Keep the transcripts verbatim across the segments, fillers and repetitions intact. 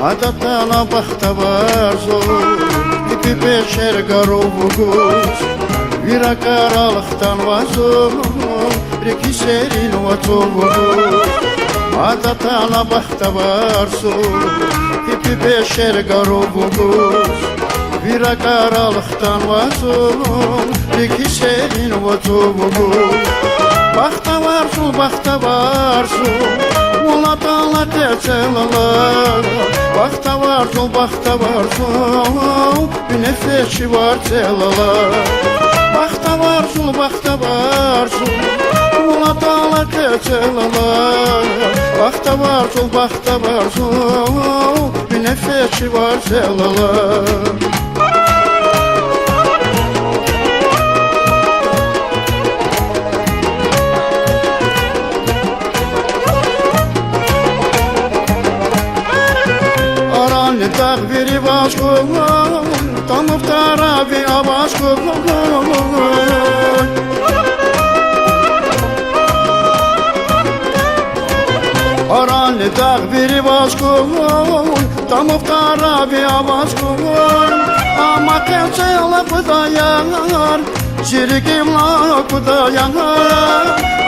Ада атана бахтавар зун, пипи пешер гару вугуз, ви ракӀарал хтанва зун, рикӀи серин вацӀу вугуз. Ада атана бахтавар зун, пипи пешер гару вугуз, ви ракӀарал хтанва зун, рикӀи серин вацӀу вугуз. Бахтавар зун, бахтавар зун, вун атана къецел алай. Бахтавар зун, бахтавар зун, ви нефес чи варцел алай. Бахтавар зун, бахтавар зун, вун атана къецел алай. Бахтавар зун, бахтавар зун, ви нефес чи варцел алай. Аранни дагъ вири ваз хьун, тамуфтара ви аваз хьун. Аранни дагъ вири ваз хьун, тамуфтара ви аваз хьун. Амма къецел акъудаяр, зи рикӀивна акъудаяр.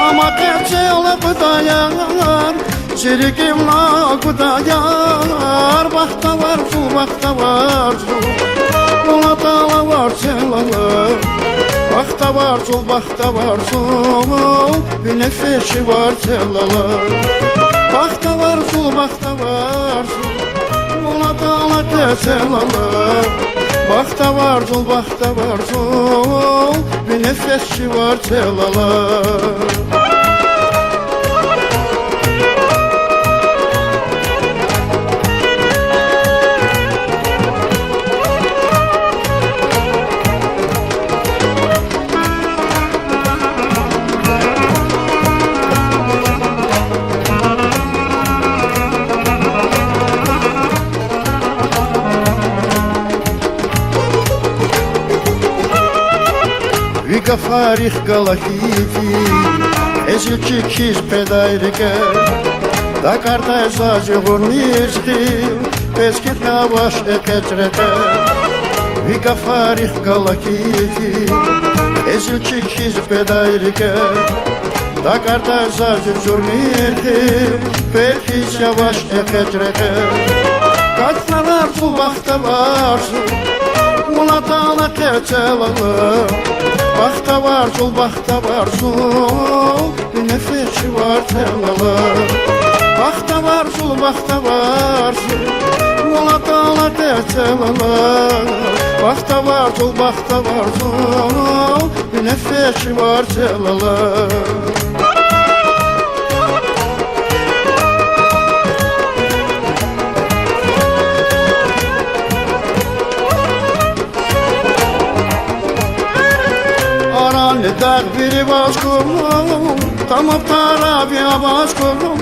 Амма къецел акъудаяр, зи рикӀивна акъудаяр. Бахтавар зун, бахтавар зун, вун атана варцел алай. Бахтавар зун, бахтавар зун, ви нефес чи варцел алай. Бахтавар зун, бахтавар зун, вун атана къецел алай. Бахтавар зун, бахтавар зун, ви нефес чи варцел алай. Ви гафарихъ галахьиди, кьезилчи хьиз къведай рикӀе, дакӀардай заз югъурни зихъил, пецкихъ авач экъечӀ рекье. Ви гафарихъ галахьиди, кьезилчи хьиз къведай рикӀе, дакӀардай заз югъурни зихъил, пецкихъ авач экъечӀ рекье. Бахтавар зун, бахтавар зун, вун атана къецел алай. Бахтавар зун, бахтавар зун, ви нефес чи варцел алай. Бахтавар зун, бахтавар зун, вун атана къецел алай. Бахтавар зун, бахтавар зун, ви нефес чи варцел алай. Аранни дагъ вири ваз хьун, тамуфтара ви аваз хьун.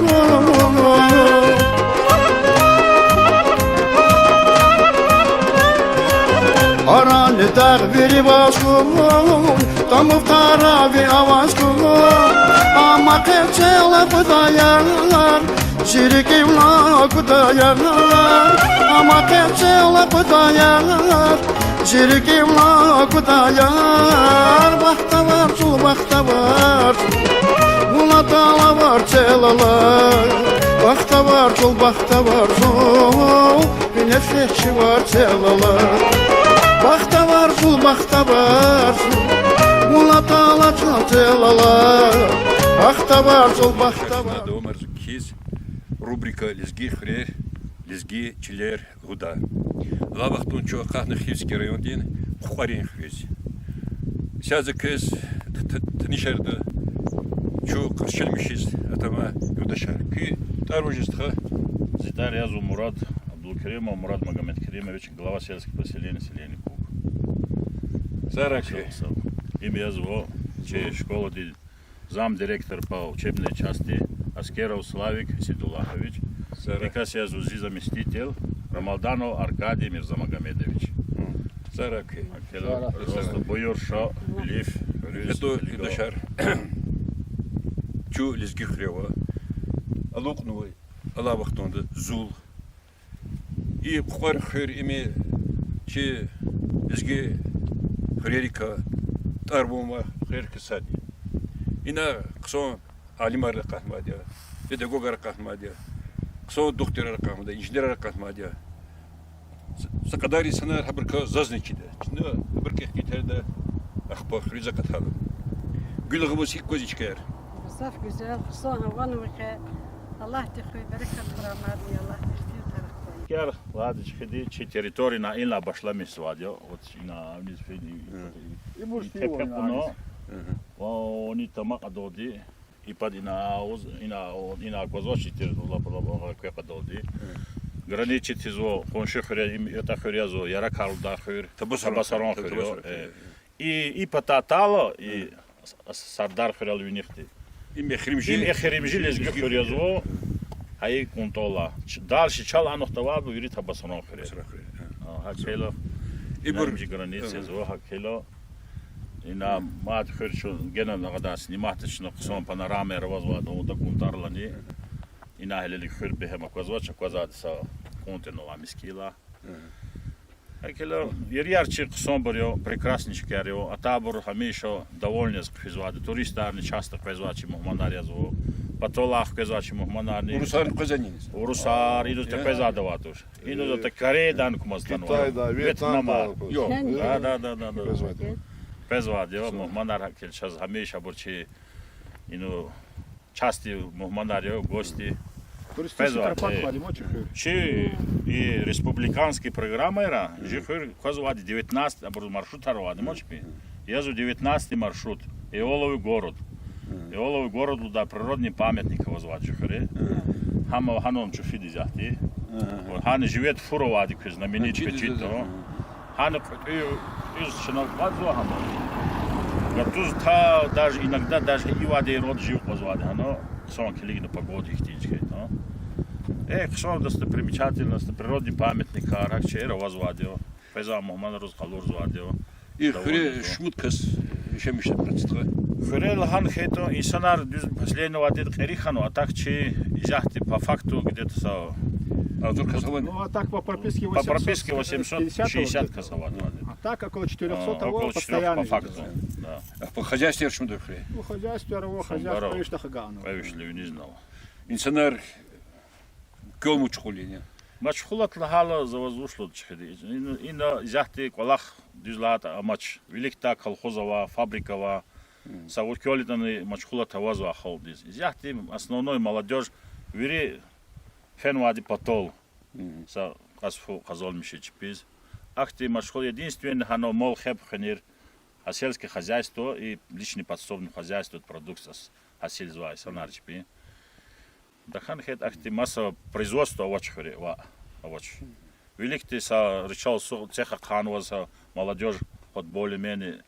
Аранни дагъ вири ваз хьун, тамуфтара ви аваз хьун. Амма къецел акъудаяр, зи рикӀивна акъудаяр. Амма къецел акъудаяр, зи рикӀивна акъудаяр. Бахтавар зун, бахтавар зун, вун атана варцел алай. Бахтавар зун, бахтавар зун, ви нефес чи варцел алай. Бахтавар зун, бахтавар зун, вун атана варцел алай. Бахтавар зун, бахтавар. Давамарзава кхьиз рубрика Лезги хуьрер, лезги чилер гудай. Алай вахтунда чун акъатна Хивский райондин Хъукьварин хуьруьз. Сад за квез т-, т-, танишарда чун къаршиламишиз атанвай юлдашар. Куь тӀвар вуж я, стха? Зи тӀвар язва Мурад Абдулкеримов, Мурад Магомедкеримович, глава сельского поселения, селения Кук. Сагърай куьн. Им язва чи школадин замдиректор по учебной части Аскеров Славик Сидуллахович. Сагърай. И кас язва зи заместитель Рамалданов Аркадий Мирзамагомедович. Сагърай куьн. Просто буюр, ша, лиф, рус, Гьуьрметлу юлдашар, чун лезги хуьре ава. Алукьнава алай вахтунда зул. И Кьукьвар хуьр им чи лезги хуьрерикай, тӀвар-ван авай хуьрерикай сад я. Ина хъсан алимар акъатнавайди я, педагогар акъатнавайди я, хъсан духтурар акъатнавайди я, инженерар акъатнавайди я. Са кьадар инсанар гьабурукай зазни чида. Чна гьабурукай ихтилатда, ахпа хуьруьз акъатайла. Гуьлгъа, ваз гьикӀ кваз и чкаяр? Гзаф гуьзел, хъсан гьава ава вахъ. Аллагьди хуьй берекат хьурай мадни, Аллагьди ихтилатар ахпа. Кер ладич хиди чи территорияна инлай башламишзавайди я. Вот ина авниз фи-, и, и тепе кьуна. Ва они тамакьадалди. И пад ина аваз, ина, ина аквазвач чи территория лап-лап агъа квекъадалди. Граничит ийизва къунши хуьре, им ятӀа хуьр язва, Яракар лугьудай хуьр, Табасаран хуьр, Табасаран хуьр я. И, и пата атайла, и С-, Сардар хуьрел винихди. Им эхиримжи, им эхиримжи лезги хуьр язва, гьа и кӀунтӀала. Ч-, дальше чал анухтавайбур вири Табасаран хуьр я. Табасаран хуьр я. А, гьакӀ хьайила, ибур граница язва, гьакӀ хьайила. Ина мад хуьр чун гена нагъадан сниматда чна хъсан панорамаяр авазвайди я кӀунтӀарилани. Ина гьелелиг хуьр бегьем аквазвач, аквазвайди са кӀунтӀ я, ала мискӀинлай. ГьакӀ хьайила, ери-, ери чи хъсанбур я, прекрасный чкаяр я, атайбур гьамиша довольный яз хъфизвайди, туристарни часто къвезвай чи мугьманар язва, паталай хквезвай чи мугьманарни. Урусарни къвезвани? Урусар, инуз таквезвайди авайди туш. Инуз ата Корейадан кумаз атанва. Китайда, Вьетнамда. Вьетнамда. Ё. Да, да, да, да, да. Къвезвайди я мугьманар, гьакӀ хьайила чаз гьамиша абур чи, ину, частый мугьманар я, гости. Туристический тропа квайди я чи хуьр. Чи и республиканский программайра чи хуьр квазвайди девятнадцать, абур маршрутар авайди я чи пи. Язва девятнадцатый маршрут, Эоловый город. Эоловый город лугьудай природный памятник авазвайди чи хуьре. Гьам гьана чун фида исятда. Гьана живет фур авайди квез, знаменитый печать. Гьана кьуьтӀуьз, кьуьтӀуьз чна кӀватӀзава гьана. Гатуз та даже иногда даже и вади род жив кьазвайди гьана, хъсан килигна погода ихьтин чкайда. Э, хъсан достопримечательность, природный памятникар, гьакӀ чир авазвайди я. Къвезвай мугьманриз къалурзавайди я. И хуьре шумуд кас яшамиш жеда, процентра? Хуьре лагьана хьайитӀа, инсанар дуьз последний вадид кьери хьанва, а так чи исятда по факту где-то са агъзур кас авани? Ну, а так по прописке восемьсот шестьдесят кас авайди я. А так около четырёхсот ава постоянный житель. Около четырёх по факту, да. А по хозяйству яр шумуд ава хуьре? Ну, хозяйствояр ава, хозяйство кьве виш тахьай ава. Кьве вишни виниз ава. Инсанар квел машгъул яни? Машгъулат лагьайла, за ваз вуч лугьуда чхиди. Ина, ина исятда кӀвалах дуьз лагьайтӀа амач. Виликдай колхоз ава, фабрика ава. Са вуч квел ятӀани машгъулат авазвай халкьдиз. Исятда основной молодёжь вири фенвайди патал. Са кьас фу къазанмишиз чпиз. Ахьтин машгъул, единственный гьана мал хеб хвенир, а сельское хозяйство и личный подсобное хозяйство, продукция гьасилзавай инсанар чпи. Тахьана хьайитӀа ахьтин маса производство авач хуьре, ваъ, авач. Виликдай са ричал цех ахъайнаваз са молодёжь хоть более-менее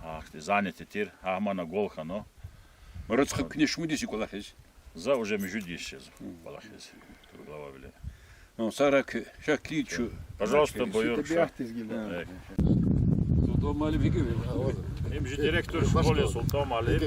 ахьтин занятый тир, гьа мана гвал хьана. Марат стха, куьне шумуд йис я кӀвалахиз? За уже муьжуьд йис жезва кӀвалахиз. Глававиле. Ну, сара к-, ша килиг чу. Пожалуйста, буюр. Султан Муаллим гьикӀ я? Им же директор школы Султан Муаллим.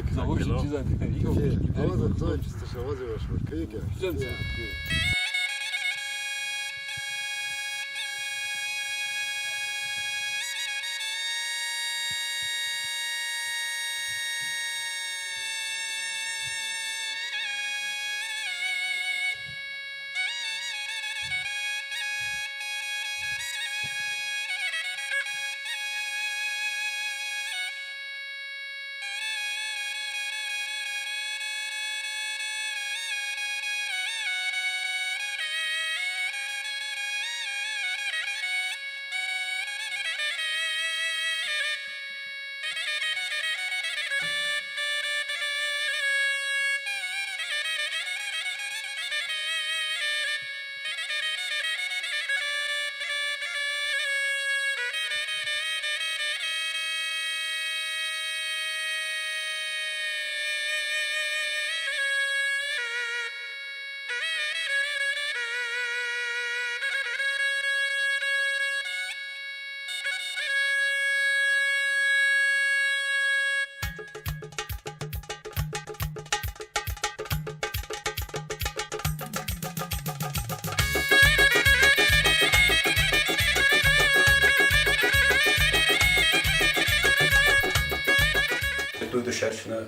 Чна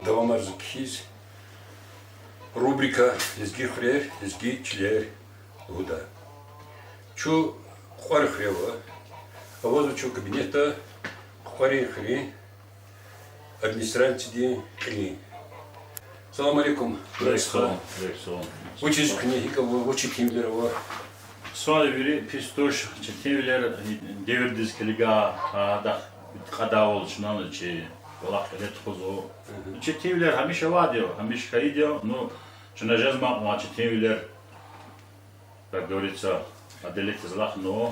давамарзава кхьиз рубрика Лезги хуьрер, лезги чилер лугьуда. Чун Кьукьварин хуьре ава. Авазва чун кабинетда Кьукьварин хуьруьн администрациядин кьилин. Салам алейкум. Алейкум салам. Вучиз куьне гьикӀ ава, вуч четинвилер ава? Суал вири пис туш, четинвилер девирдиз килига, гьадахъ кьадайвал чна чи кӀвалах кьиле тухузва. Четинвилер гьамиша авайди я, гьамиша хьайиди я, ну, чна жезмай кьван четинвилер, как говорится, преодолеть ийиз алахъна.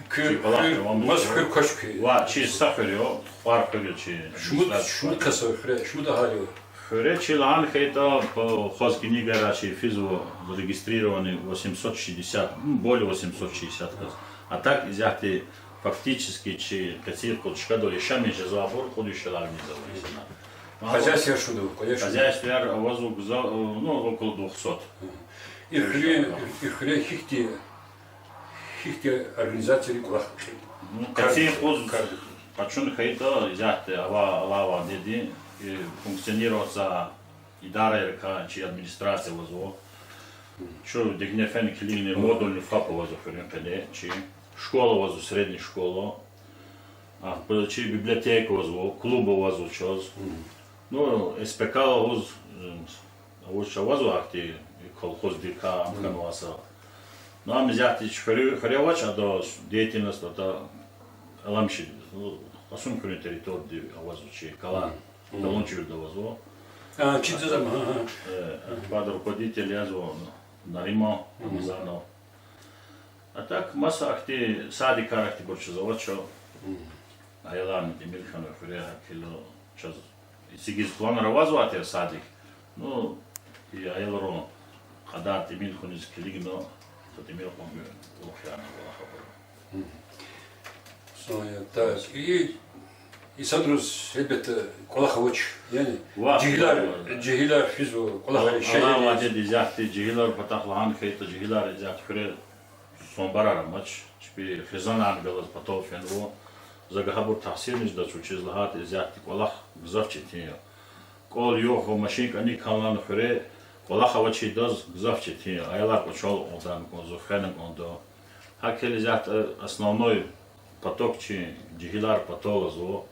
Куь, куь, маса хуьр квач куь? Ва, чи са хуьр я, Кьукьвар хуьр я чи. Шумуд, шумуд кас ава хуьре, шумуд агьали ава? Хуьре чи лагьана хьайитӀа, по хозкнигайра чи физва зарегистрированный восемьсот шестьдесят, ну, более восемьсот шестьдесят кас. А так исятда фактически чи къенин юкъуз чкадал яшамиш жезвайбур кьуд вишелай виниз ава инсанар. Хозяйствояр шумуд ава, конечно. Хозяйствояр авазва гзаф, ну, около двухсот. И хуьре, и хуьре гьихьтин, гьихьтин организацияри кӀвалах кьи-, ну, кар-, къенин юкъуз къачун хьайитӀа, исятда ава, алава деди, и функционировать ийизвай идарайрикай чи администрация авазва. Чун дегьне фена килигна модульный ФАП авазва хуьруьн къене чи. Школа авазва, средний школа. Ахпа чи библиотека авазва, клуб авазва чаз. Ну, СПК лугьуз, э, вуч авазва ахьтин, колхоздикай ам хьанвай са. Ну, ам исятда чи хуьре, хуьре авач, ада деятельность ада Аламиши, ну, Кьасумхуьруьн территорияди авазва чи, Калан, Калунчивилда авазва. А, чи заза, ага. Э, под руководитель язва Нариман Рамазанов. А так маса ахьтин садикар ахьтинбур чаз авач. Аяларни тӀимил хьанва хуьре, гьакӀ хьайила чаз эцигиз планар авазва тир садик. Ну, и аялрин кьадар тӀимил хьуниз килигна, са тӀимил кьван гуьгъуьна кӀвалах авур. Так, и инсанриз, гьелбетда, кӀвалах авач, яни, жегьилар, жегьилар физва, кӀвалахар ишезва. Исятда жегьилар патахъ лагьана хьайитӀа, жегьилар исятда хуьре санбарар амач, чпи хизанарни галаз патал фенва. За гьабур тахсирни жедач, вучиз лагьайтӀа исятда кӀвалах гзаф четин я. КӀвал-югъ, машин кӀаник хьанлани хуьре, кӀвалах авачирдаз гзаф четин я. Аялар кӀвачел кьуна кӀанда, хвена кӀанда. ГьакӀ хьайила исятда основной поток чи жегьилар патал язва,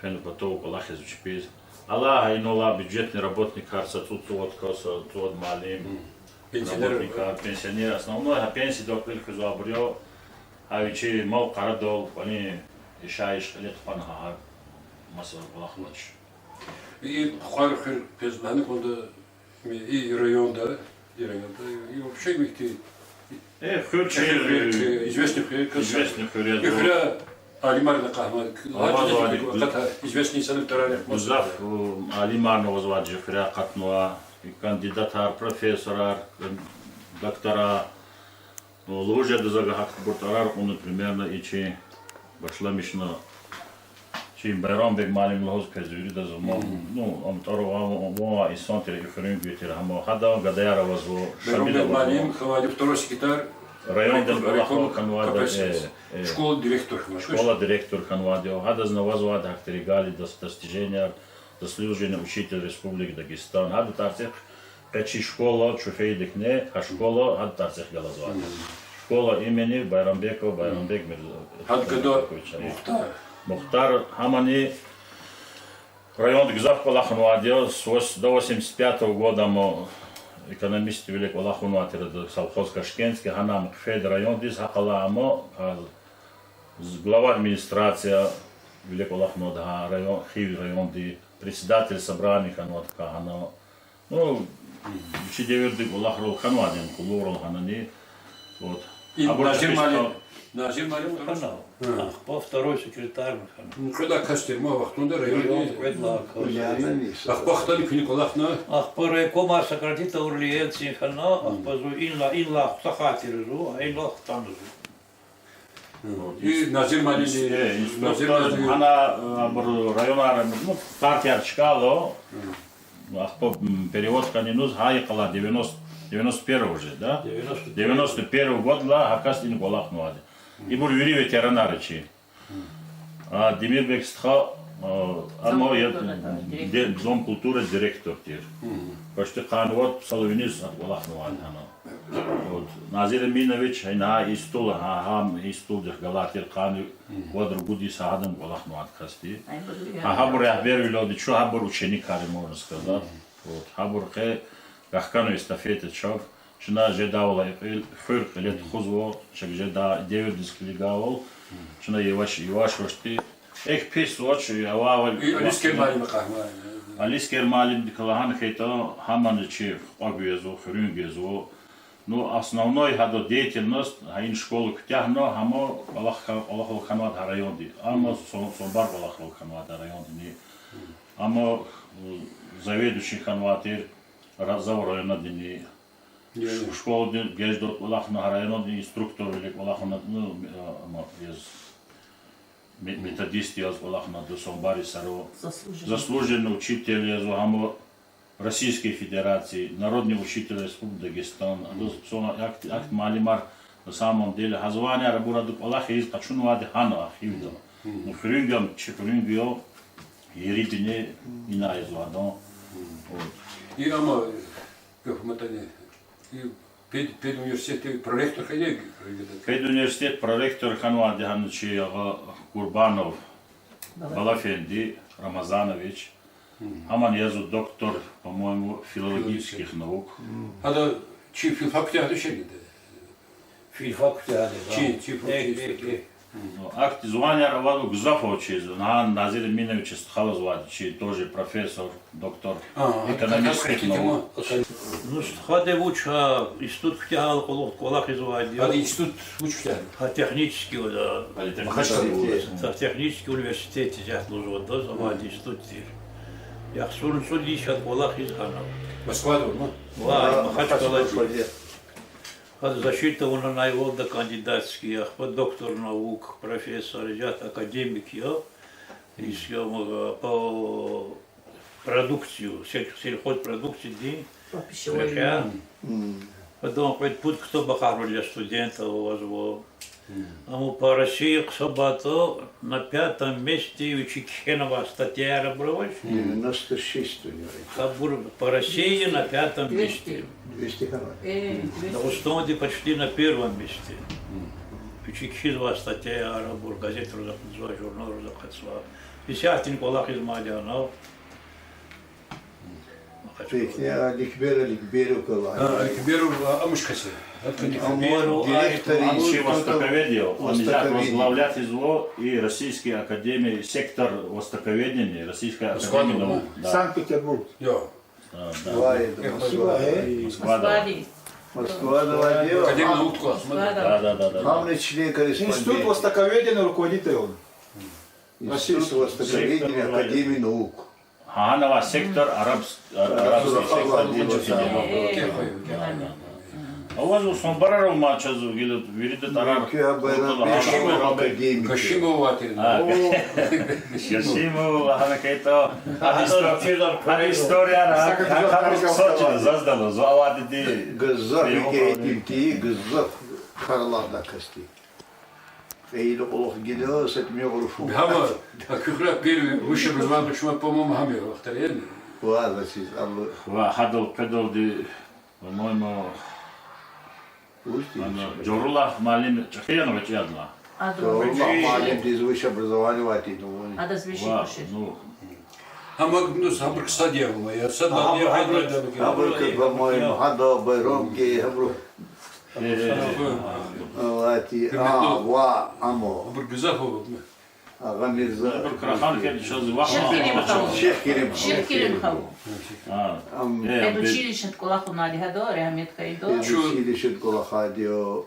фена патал кӀвалахзава чпиз. Алай гьа инал алай бюджетный работникар, са цӀуд-цӀувад кас, цӀувад муаллим, пенсионер, работникар, пенсионер, основной гьа пенсиядал кьил хуьзвайбур я, гьа вичи мал-къарадал кӀвалин яшайиш кьиле тухвана гьа маса кӀвалах авач. И Кьукьвар хуьр квез лагьана кӀанда, и районда, и районда, и вообще михьи, э, хуьр чи, известный хуьр, известный хуьр я, и хуьре алимарни акъатнава, известный инсанар тарарихъ маса. Гзаф алимарни авазвайди я хуьре акъатнава, и кандидатар, профессорар, доктора. Ну, лугьуз жеда за гьахьтинбур тӀварар кьуна, примерно, и чи башламишна чи Байрамбек муаллим лугьуз квез виридаз, ну, ам тӀвар ван, ван, ван инсан тир, и хуьруьн гуьр тир, гьам гьада гадаяр авазва, Шамил авазва. Байрамбек муаллим хьанвайди второй секретарь райондин райкома, кӀвалахал хьанвайди, по профессии. Школа директор хьанвайди. Школа директор хьанвайди, гьадазни авазвайди гьахьтин регалияр, дос-, достиженияр, заслуженный учитель Республики Дагестан. Гьадан тӀварцӀихъ къе чи школа чуьхуьрдакни, гьа школа гьадан тӀварцӀихъ галазвайди. Школа имени Байрамбекова Байрамбек Мирза-, гьадан гада Мухтар. Мухтар гьамани районда гзаф кӀвалахнавайди я, с вось-, до восемьдесят пятого года ам экономиствиле кӀвалахнавай тир, ада совхоз Ташкентский, гьана ам хъфейди райондиз, гьакӀ алай ам, а, з-, глава администрациявиле кӀвалахнавайди гьа район, Хив районди, председатель собрания хьанвайди кагьана. Ну, вичи девирдин кӀвалахрал хьанвайди я, къуллугърал гьанани. Вот. Назир муаллим, Назир муаллим хьана, ахпа второй секретарь хьана. Кьведай кас тир ма вахтунда районда. Ахпа хтана куьне кӀвалахна? Ахпа райкомар сократить авурла Ельцин хьана, ахпа зун инлай, инлай хутахай тир зун, а инлай хтана зун. И Назир муаллимни, Назир муаллимни гьана, абур районар, ну, партияр чкайла, ахпа, м, перевод хьана иниз, гьа йикъалай девяносто, девяносто первого уже, да? Девяносто первого годла гьа кас ина кӀвалахнавайди. Ибур вири ветеранар я чи. А Демирбек стха, Э, Дом амма я культуры, да, директор. Де-, Дом культуры директор тир. Почти къанни вад йисалай виниз ада кӀвалахнавайди гьана. Вот. Назир Эминович, гьа и стул, гьа, гьа и стулдихъ галай тир къанни вад-ругуд йис гьа гьадан кӀвалахнавайди касди. Гьа, гьабур регьбервилелди чун, гьабур ученикар я, можно сказать. Вот. Гьабур къе вахкана эстафета чав. Чна жедайвал и кьил, хуьр кьиле тухузва, чак жедай девирдиз килигайвал. Чна яваш-яваш-явашди. Эхь, пис вач, авайвал. И Алискер муаллим къахман. Алискер муаллимдикай лагьана хьайитӀа, гьамани чи кьве гуьзва, хуьруьн гуьзва. Ну, основной гьадан деятельность, гьа и школа куьтягьна, гьам кӀвалах ха-, кӀвалахал хьанвайди гьа районди. Амма сон-, сонбар кӀвалахал хьанвайди гьа райондини. Амма, э, заведующий хьанвай тир Ра-, Завод районадини. Школадин геждал кӀвалахна, гьа районадин инструкторвиле кӀвалахна, ну, ме-, а, ма, яз, ме-, методист яз кӀвалахна, сон бари саро. Заслуженный учитель язва гьам Российской Федерации, народный учитель Республики Дагестан. Адаз хъсан ахьтин, ахьтин муаллимар, на самом деле, гьа званияр абур ада кӀвалахиз къачунвайди гьана, архивда. Ну, хуьруьнгам, чи хуьруьнг я, еридини ина язва адан. Вот. И амма, гьукуматани, и пед-, педуниверситетдин проректор хьайиди я? Педуниверситет проректор хьанвайди гьана чи агъа Курбанов Балафенди Рамазанович. Гьамани язва доктор, по-моему, филологических наук. Гьада чи филфак куьтягьда шегьида? Филфак куьтягьда. Чи, чи филфак. Ну, ахьтин званияр авазва гзаф авачиз. Гьа Назир Эминовича стхазвайди чи тоже профессор, доктор экономических наук. Ну, стхади вуч, гьа институт куьтягьайла кӀвалах-, кӀвалахизвайди я. Гьа институт вуч куьтягьна? Гьа технический, политехнический. Политехнический. Гьа технический университет исятда лугьузвайди, авайди институт тир. ЯхцӀурни цӀуд йис ада кӀвалахиз гьана. Москвада авуна? Ва, Махачкъалада. Гьада защита авуна, инайвал ада кандидатский, ахпа доктор наук, профессор, исятда академик я. По продукции, сель-, сельхозпродукциядин. По пищевой. Адан кьвед-пуд ктаб ахъайна студентриз авазва. Амма по России гьисабайтӀа на пятом месте вичи кхьенвай статьяяр абур авач. Девяносто шесть у него. Абур по России на пятом месте. Двести хьана. Дагъустанда почти на первом месте. Вичи кхьизвай статьяяр абур газетралаз акъудзавай, журналралаз акъудзавай. Исятда кӀвалахиз мад я анал. Ихьтин Аликбер Аликберов галай. А, Аликберов, а, амуш кас я. Амма директор института востоковедения, он возглавляет и Российской академии сектор востоковедения, Российской академии наук. Да. Санкт-Петербург. Йо. Да, да. Вай, это Москва, э? Москва, да. Москва, да, Академия наук. Да, да, да, да. Главный член-корреспондент. Институт востоковедения руководит он. Институт востоковедения Академии наук. Гьана ва сектор арабс-, ар-, арабский сектор владение. Аваз Усманбараров ма чаз гила вирида тарар. Кашимов академик. Кашимов ватир. А, Кашимов лагьана хьайитӀа. Гьа историяр, гьа историяр, гьа, гьа, гьа, заз дала, заз авайди. Гзаф икӀ итимти, гзаф карладай касди. Фейила кьулухъ гила сатмигъ руфу. Гьама, а куьхра первый высшее образование шума, по-моему, гьам я вахтар, яни? Ва, зачиз, Алла. Ва гьадал къведалди, по-моему, Жоруллагь муаллим чӀехи яна, вичи ядла? Жоруллагь муаллимдиз высшее образование авайди, ну. Адаз виши куши. Ну. Гьама, ну, гьабур сад я, гьама, я сад я, гьабур, по-моему, гьада Байрамги, гьабур. Э, э, э. Алати, а, ва, амо. Абур гзаф ава. Агъа Мирза. Абур крахан хьайитӀа чаз вахт. Шихкерим халу. Шихкерим халу. Шихкерим халу. А. Ам. Э, педучилищеда кӀвалахнавайди гьада, рагьмет хьайиди я. Педучилищеда кӀвалахайди я.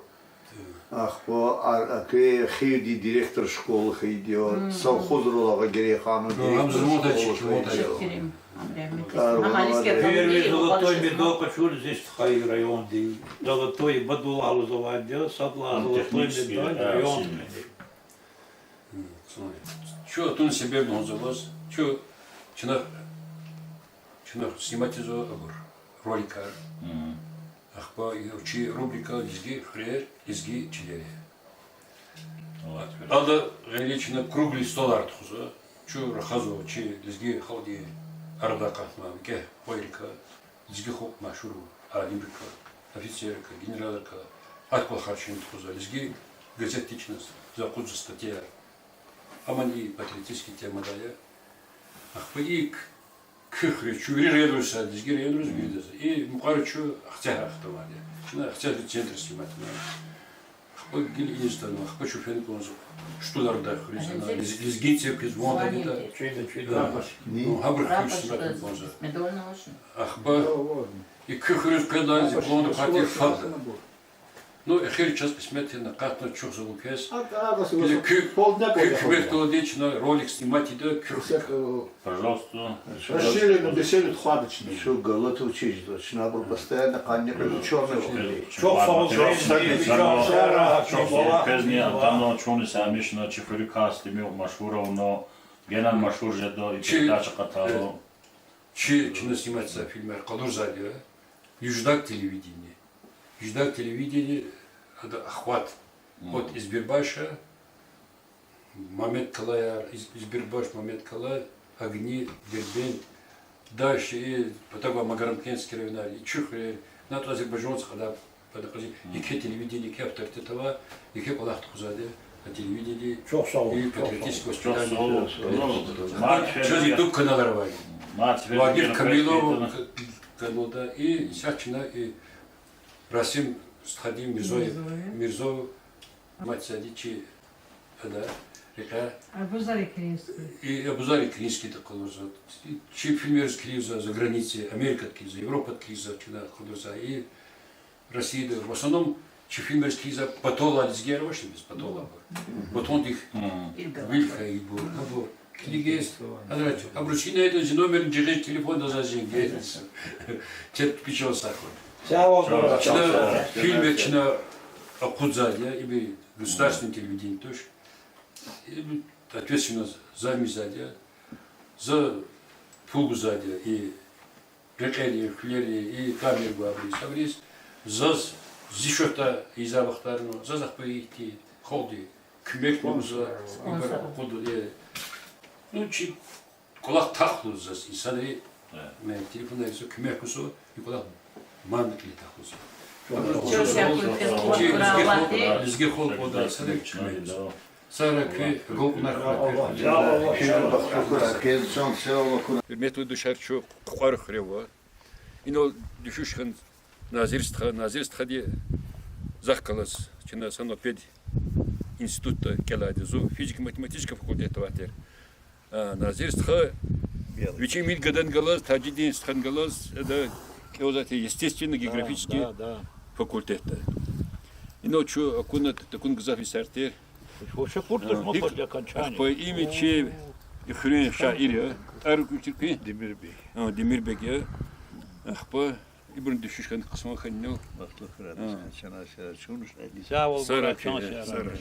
Ахпа ар-, а, кве хивди директор школы хьайиди я. Совхозрал агъа Герейхановди директор школы хьайиди я. Шихкерим. Ам рагьмет хьайи. Первый золотой медал къачур зи стхайри районди. Золотой бадул алузвайди я, сад лагьай золотой медаль районди. Чун атун себеб лугьузва ваз, чун, чна, чна снимать ийизва абур, роликар. Ахпа чи рубрика Лезги хуьрер, лезги чилер я. Ада гъейри чна круглый столар тухузва. Чун рахазва чи лезги халкьдин арада акъатна викӀегь хвейрикай, лезги халкь машгьур алимрикай, офицеррикай, генералрикай, а кӀвалахар чун тухузва, Лезги газетди чна за акъудзава статьяяр. Амма и патриотический темадай я. Ахпа икӀ, куь хуьруьз, чун вири районриз, лезги районриз виридаз. И мукьвара чун Ахцегьрай хтанвайди я. Чна Ахцегьрин центр сниматна. Ахпа гила иниз атанва, ахпа чун фена кӀанзава Штулардай хуьруьз, ана лез-, лезгинцев хьиз ван дагъида. Ну, гьабурун хуьруьз сниматна кӀанзава. Ахпа и куь хуьруьз къведалди зи планда квай тир фад. Ну, эхир чаз кьисмет хьана, акъатна чухсагъул квез. Гила куь, куь куьмекдалди чна ролик снимать ийида куь хуьруьз. Пожалуйста. Расширенную беседу тухвайди чна. Чун галатуз чизва, чна абур постоянно къанни къвезва, чёрный. Чухсагъул, чухсагъул. Чухсагъул. Квезни атана, чунни сямишна, чи хуьруьк касдимир машгьур авуна, генани машгьур жеда, и передача акъатайла. Чи, чна снимать ийизвай фильмар къалурзавайди я Юждак телевидение. Юждак телевидение, ада охват от Избербаша, Маметкалаяр, Из-, Избербаш, Маметкала, Огни, Дербент, дальше и патав гвай Магарамкентский районар, и Чуьхвер, НАТО азербайжанцев кьадай, патав гвай, еке телевидение, еке авторитет авай, еке кӀвалах тухузвайди я, а телевидение и патриотическое воспитание. Чаз YouTube каналар авай. Вагиф Камилов каналда и исятда чна и Расим стхади, Мирзоев, Мирзоев, мад сади чи, ада, рекьяй. Абузар Икринский. И Абузар Икринскийди къалурзава. Чи фильмриз килигзава, за границада, Америкада килигзава, Европада килигзава, чна къалурзава. И Россияда, в основном, чи фильмриз килигзава, патолай лезгияр авачни, без патолайбур. Патондихъ вил хьайибур, абур килигиз, гьадрачу, абуру чина зи номерни жагъиз, телефонда заз зенг гайиз. Чеб пичел сахур. Чна фильмер чна акъудзавайди я, им государственный телевидение туш. Им ответственность заз мизвайди я. За пул гузвайди я и рекьери, хуьлери, и камера гвайбуруз, абуруз, заз зи шотда ийизвай вахтарни, заз ахпа ихьтин халкьди куьмекни гузва, ибур акъудун, э, ну, чи кӀвалах тахлуз заз инсанри, э, телефонар ийизва, куьмек гузва, и кӀвалах мадни кьиле тахлуз. Чи лезги халкь, лезги халкь вада садак куьмек гузва. Сара куь гукнар хватир. Гьуьрметлу дустар, чун Кукьвара хуьре ава. Инал дуьшуьш хьана Назир стха, Назир стхади захъ галаз чна са пед институтда кӀелайди я. Зун физико-математический факультетда авай тир. А, Назир стха вичин милли гадани галаз, Тажидин стхани галаз, ада кӀелзавай тир естественно-географический факультетда. Инал чун акуна, такун гзаф йисар тир. Ахпа им чи и хуьруьн шаир я, тӀвар куьчир куьн? Демирбег. А, Демирбег я. Ахпа ибурни дуьшуьш хьана хъсан хьана инал. Сагърай, сагърай.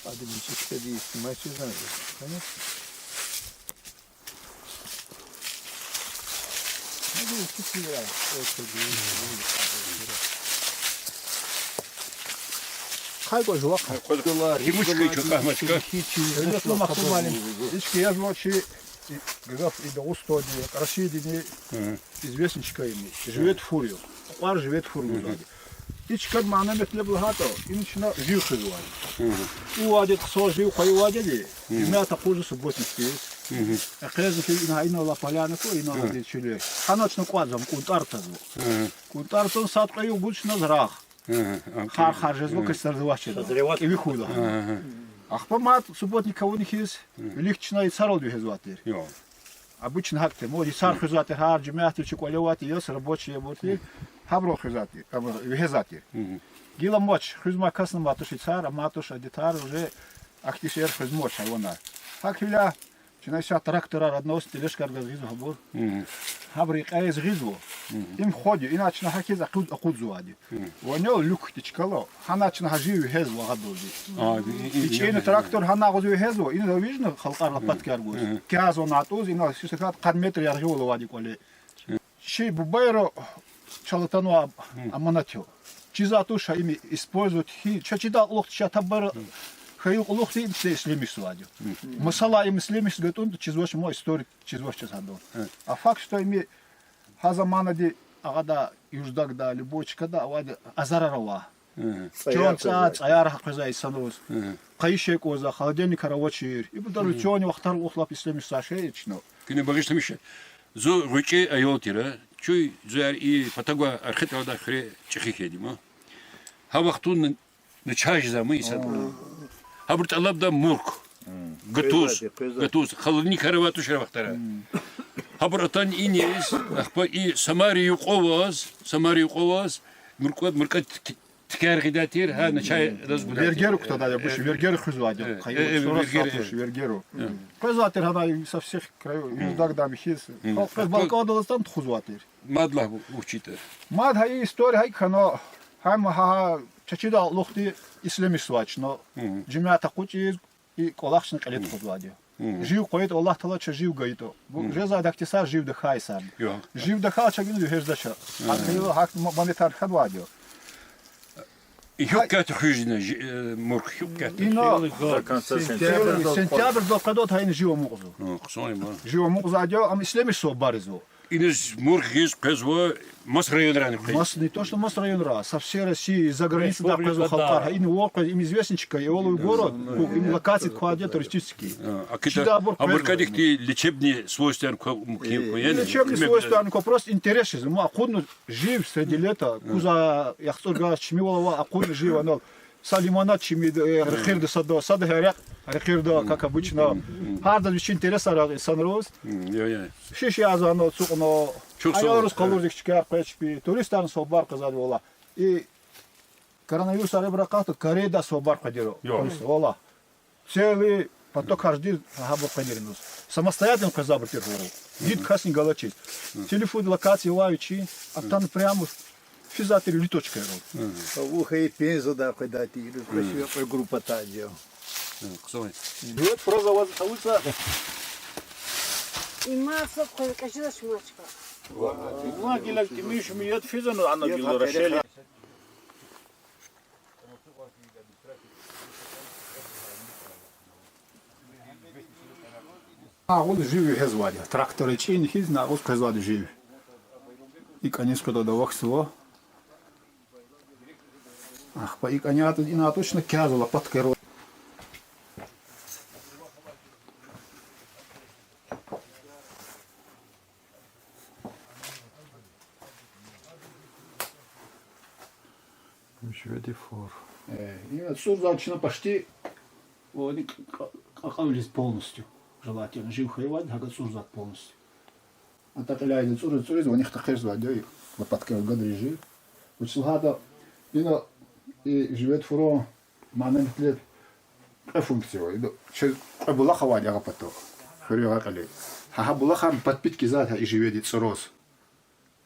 Ада мичикдиз снимать ийизвани? Хъай кваз жувахъ. Римушка ичу къахмачка. Гьуьрметлу Махтум муаллим, ички я жува чи, и, гаф и Дагъустандин, Россиядин известный чка я им. Живет фур я. Кьвар живет фур лугьузвайди. И чкадин мана-метлеб лагьайтӀа, им чна жив хуьзвай. Ивайди хъсан жив, къвайивайди, жемят акъудзава субботникдиз. ЭкъечӀна хьи, ина, инал Полянка, инал Чилер. Гьана чна кӀватӀзава, кӀунтӀар тазва. КӀунтӀар тун сад-кьве югъ гуз чна рагъ. Хар-хар жезва, касдерзавач жеда. КӀеви хьуй лагьана. Ахпа мад субботник авуна хьиз, вилик чна йисаралди вегьезвай тир. Обычно гьакӀ тир. Мо йисар хуьзвай тир, гьар жемятди чи кӀвале авай тир, яс рабочий я абур тир. Гьабурал хуьзвай тир, абур вегьезвай тир. Гила амач, хуьзмай касни амай туш йисар, амай туш, адетар уже ахьтин шейэр хуьзмач гьайванар. ГьакӀ хьайила, чна исятда тракторар, одновесный тележкаяр гуз гъизва гьабур. Гьабур и кьейиз гъизва. Им ход я, ина чна гьахьиз акъуд-, акъудзавайди. Ванел люк хьтин чка я, гьана чна гьа жив вегьезва агъадалди. ИчӀина трактор гьана агъуз вегьезва, ина вижна халкьар лопаткаяр гуз. Кязва натӀуз, ина сисакат къад метр яргъивал авайди кӀвале. Чи бубайри чал атанвай аманат я. Чизвай туш им использовать хьи, чаз чидай кьулухъди чаз табара кайи кьулухъди им чна ислемишзавайди я. Масала, им ислемишиз гатӀунтӀа чизвач, мо историк чизвач чаз гьадан. А факт, что им гьа заманада агъада Юждагда, Любой чкада авайди азарар ава. Чун цӀа-, цӀаяр къвезвай инсанриз. Къайи шей кӀанзавай, холодильникар авачир. Ибур доручённый вахтар кьулухъ лап ислемишзавай шей я чна. Куьне багъишламиша. Зун гъвечӀи аял тир, чуьн зуяр и патав гвай архитектурдай хуьре чӀехи хьайиди я. Гьа вахтунда начагъ жезвай инсанар. Гьабуру тӀалабдай мурк. Гатуз, гатуз, холодильникар авай тушир а вахтара. Гьабуру атана иниз, ахпа и Самара юкьва аваз, Самара юкьва аваз, муркӀа, муркӀа т-, тикер гъидай тир, гьа начагъ адаз гудай тир. Вергеру кутадай я, буш, вергеру хуьзвайди я. Э, э, вергеру. Къвезвай тир гьадай со всех краю, Юждагда михьиз. Халкь къвез балкӀандал атана тухузвай тир. Мад лагь вуч ятӀа. Мад гьа и история гьакӀ хьана, гьам гьа, гьа чаз чидай кьулухъди ислемишзавай чна. Жуьмят акъучӀиз, и кӀвалах чна кьиле тухузвайди я. Жив къвайитӀа, Аллагь Таала чаз жив гайитӀа. Бу жезвайди ахьтин йисар жив тахьай йисар. Жив тахьайла чаз гьакӀ вегьезвач. ГьакӀ ма-, мамет хьанвайди я. И гьикӀ катӀа хуьзна жи-, э, мурк гьикӀ катӀа? Ина сентябрдал къведайди гьа ина жив амукьзава. Жив амукьзавайди я, ам ислемишзавайбур ийизва. Иниз мурк гъиз къвезва маса районрани къвез. Маса, не то что маса районра, со всей России, из-за границы да къвезва халкьар. Ина вал къвез, им известный чка, Эволовый город, им локация квайди я туристический. А, а кида, чида абур а къвезва. Муркадик хьтин лечебный свойствояр ква-, м-, ким ква, яни? Лечебный свойствояр ква, просто интерес чиз. Ма акъудна жив среди лета, куз яхцӀур галаз чими вал ава, акъудна жив анал. Са лимонад чими, э, рекьирда сада, сада гьерекь, рекьирда, как обычно. Гьардаз вичин интересар ава инсанриз. Шиш язва анал ацукьна. Аялриз къалурзава чкаяр къвез чпи. Туристарни сабур къвезвайди валлагь. И коронавирусар ибур акъатда, Кореядай сабур къведайди я. Турист, валлагь. Целый поток гьаждиз гьабур къведайди я. Самостоятельно къвезвайбур тир гьабур. Гид касни галачиз. Телефон локация авай вичин, атана прямо физвай тир или точкаяр. Вух и Пензадай къведай тир, квеши кьве группа тадио. Живет фураз аваз алуца. Има сад къвез кӀажида шумачка. Има гила кимиш мият физану ана гила рашели. Агъуз жив вегьезвайди я. Трактор чин хьиз, агъуз къвезвайди жив. И кӀаниз къведайди вахтзава. Ахпа и кӀаняй ина тушна кязва лопаткаяр. Живеди фур. Э, ина цӀурзава чна почти, о, ни к-, к-, кьакьан вилиз полностью. Желательно, жив хьайивайди, гьакӀа цӀурзавайди полностью. АтӀа кьиляй цӀуруз, цӀуруз, ванихъ тахъирзавайди я, лопаткаяр гадриз жив. Вучиз лагьайтӀа, ина и живеди фурун мана-метлеб кьве функция ава. Ина чаз кьве булах авайди я агъа патал. Хуьруьн агъа кьиле. Гьа, гьа булахар подпитка ийизвайди я и живеди цӀуруз.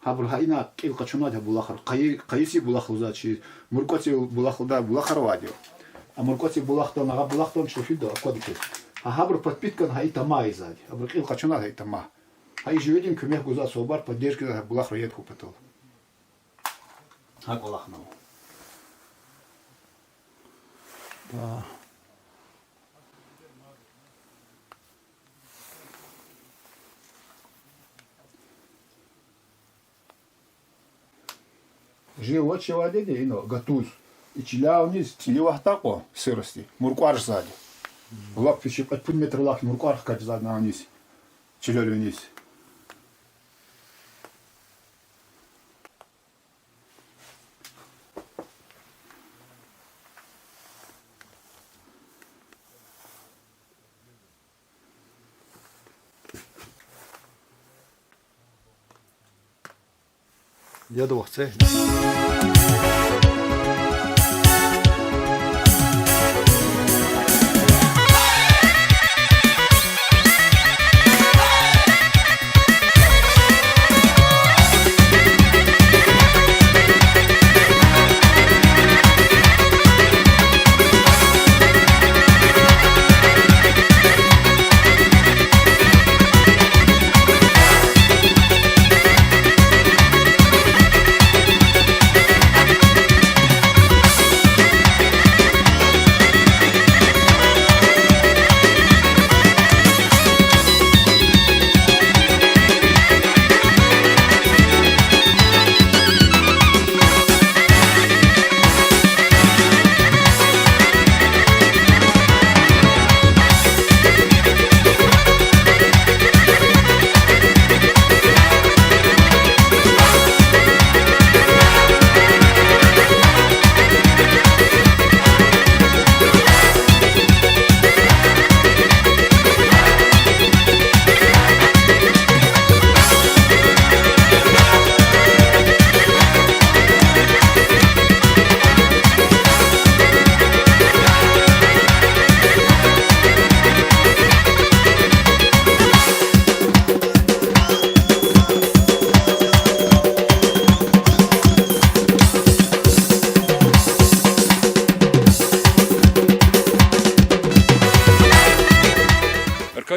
Гьабур гьа ина кьил къачунвайди гьа булахар. Къайи, къайиз и булах лугьузвайди чи, муркӀваци булах лугьудай булахар авайди я. А муркӀваци булахда, агъа булахда чӀехи фида, аквада хьи. Гьа, гьабур подпитка гьа и тама ийизвайди. Абур кьил къачунвайди гьа и тама. Гьа и живедин куьмек гузвай, сабур поддержка гьа булахра ед хьуй патал. Гьа кӀвалахнава. Да. Жив вач авайди ина гатуз. И чиляй виниз цӀийи вахтара кьван сырости муркӀвар жезвайди. Лап вичи кьве-пуд метр лап муркӀвар хкажзавайди ина виниз. Чилел виниз. Яд вахце.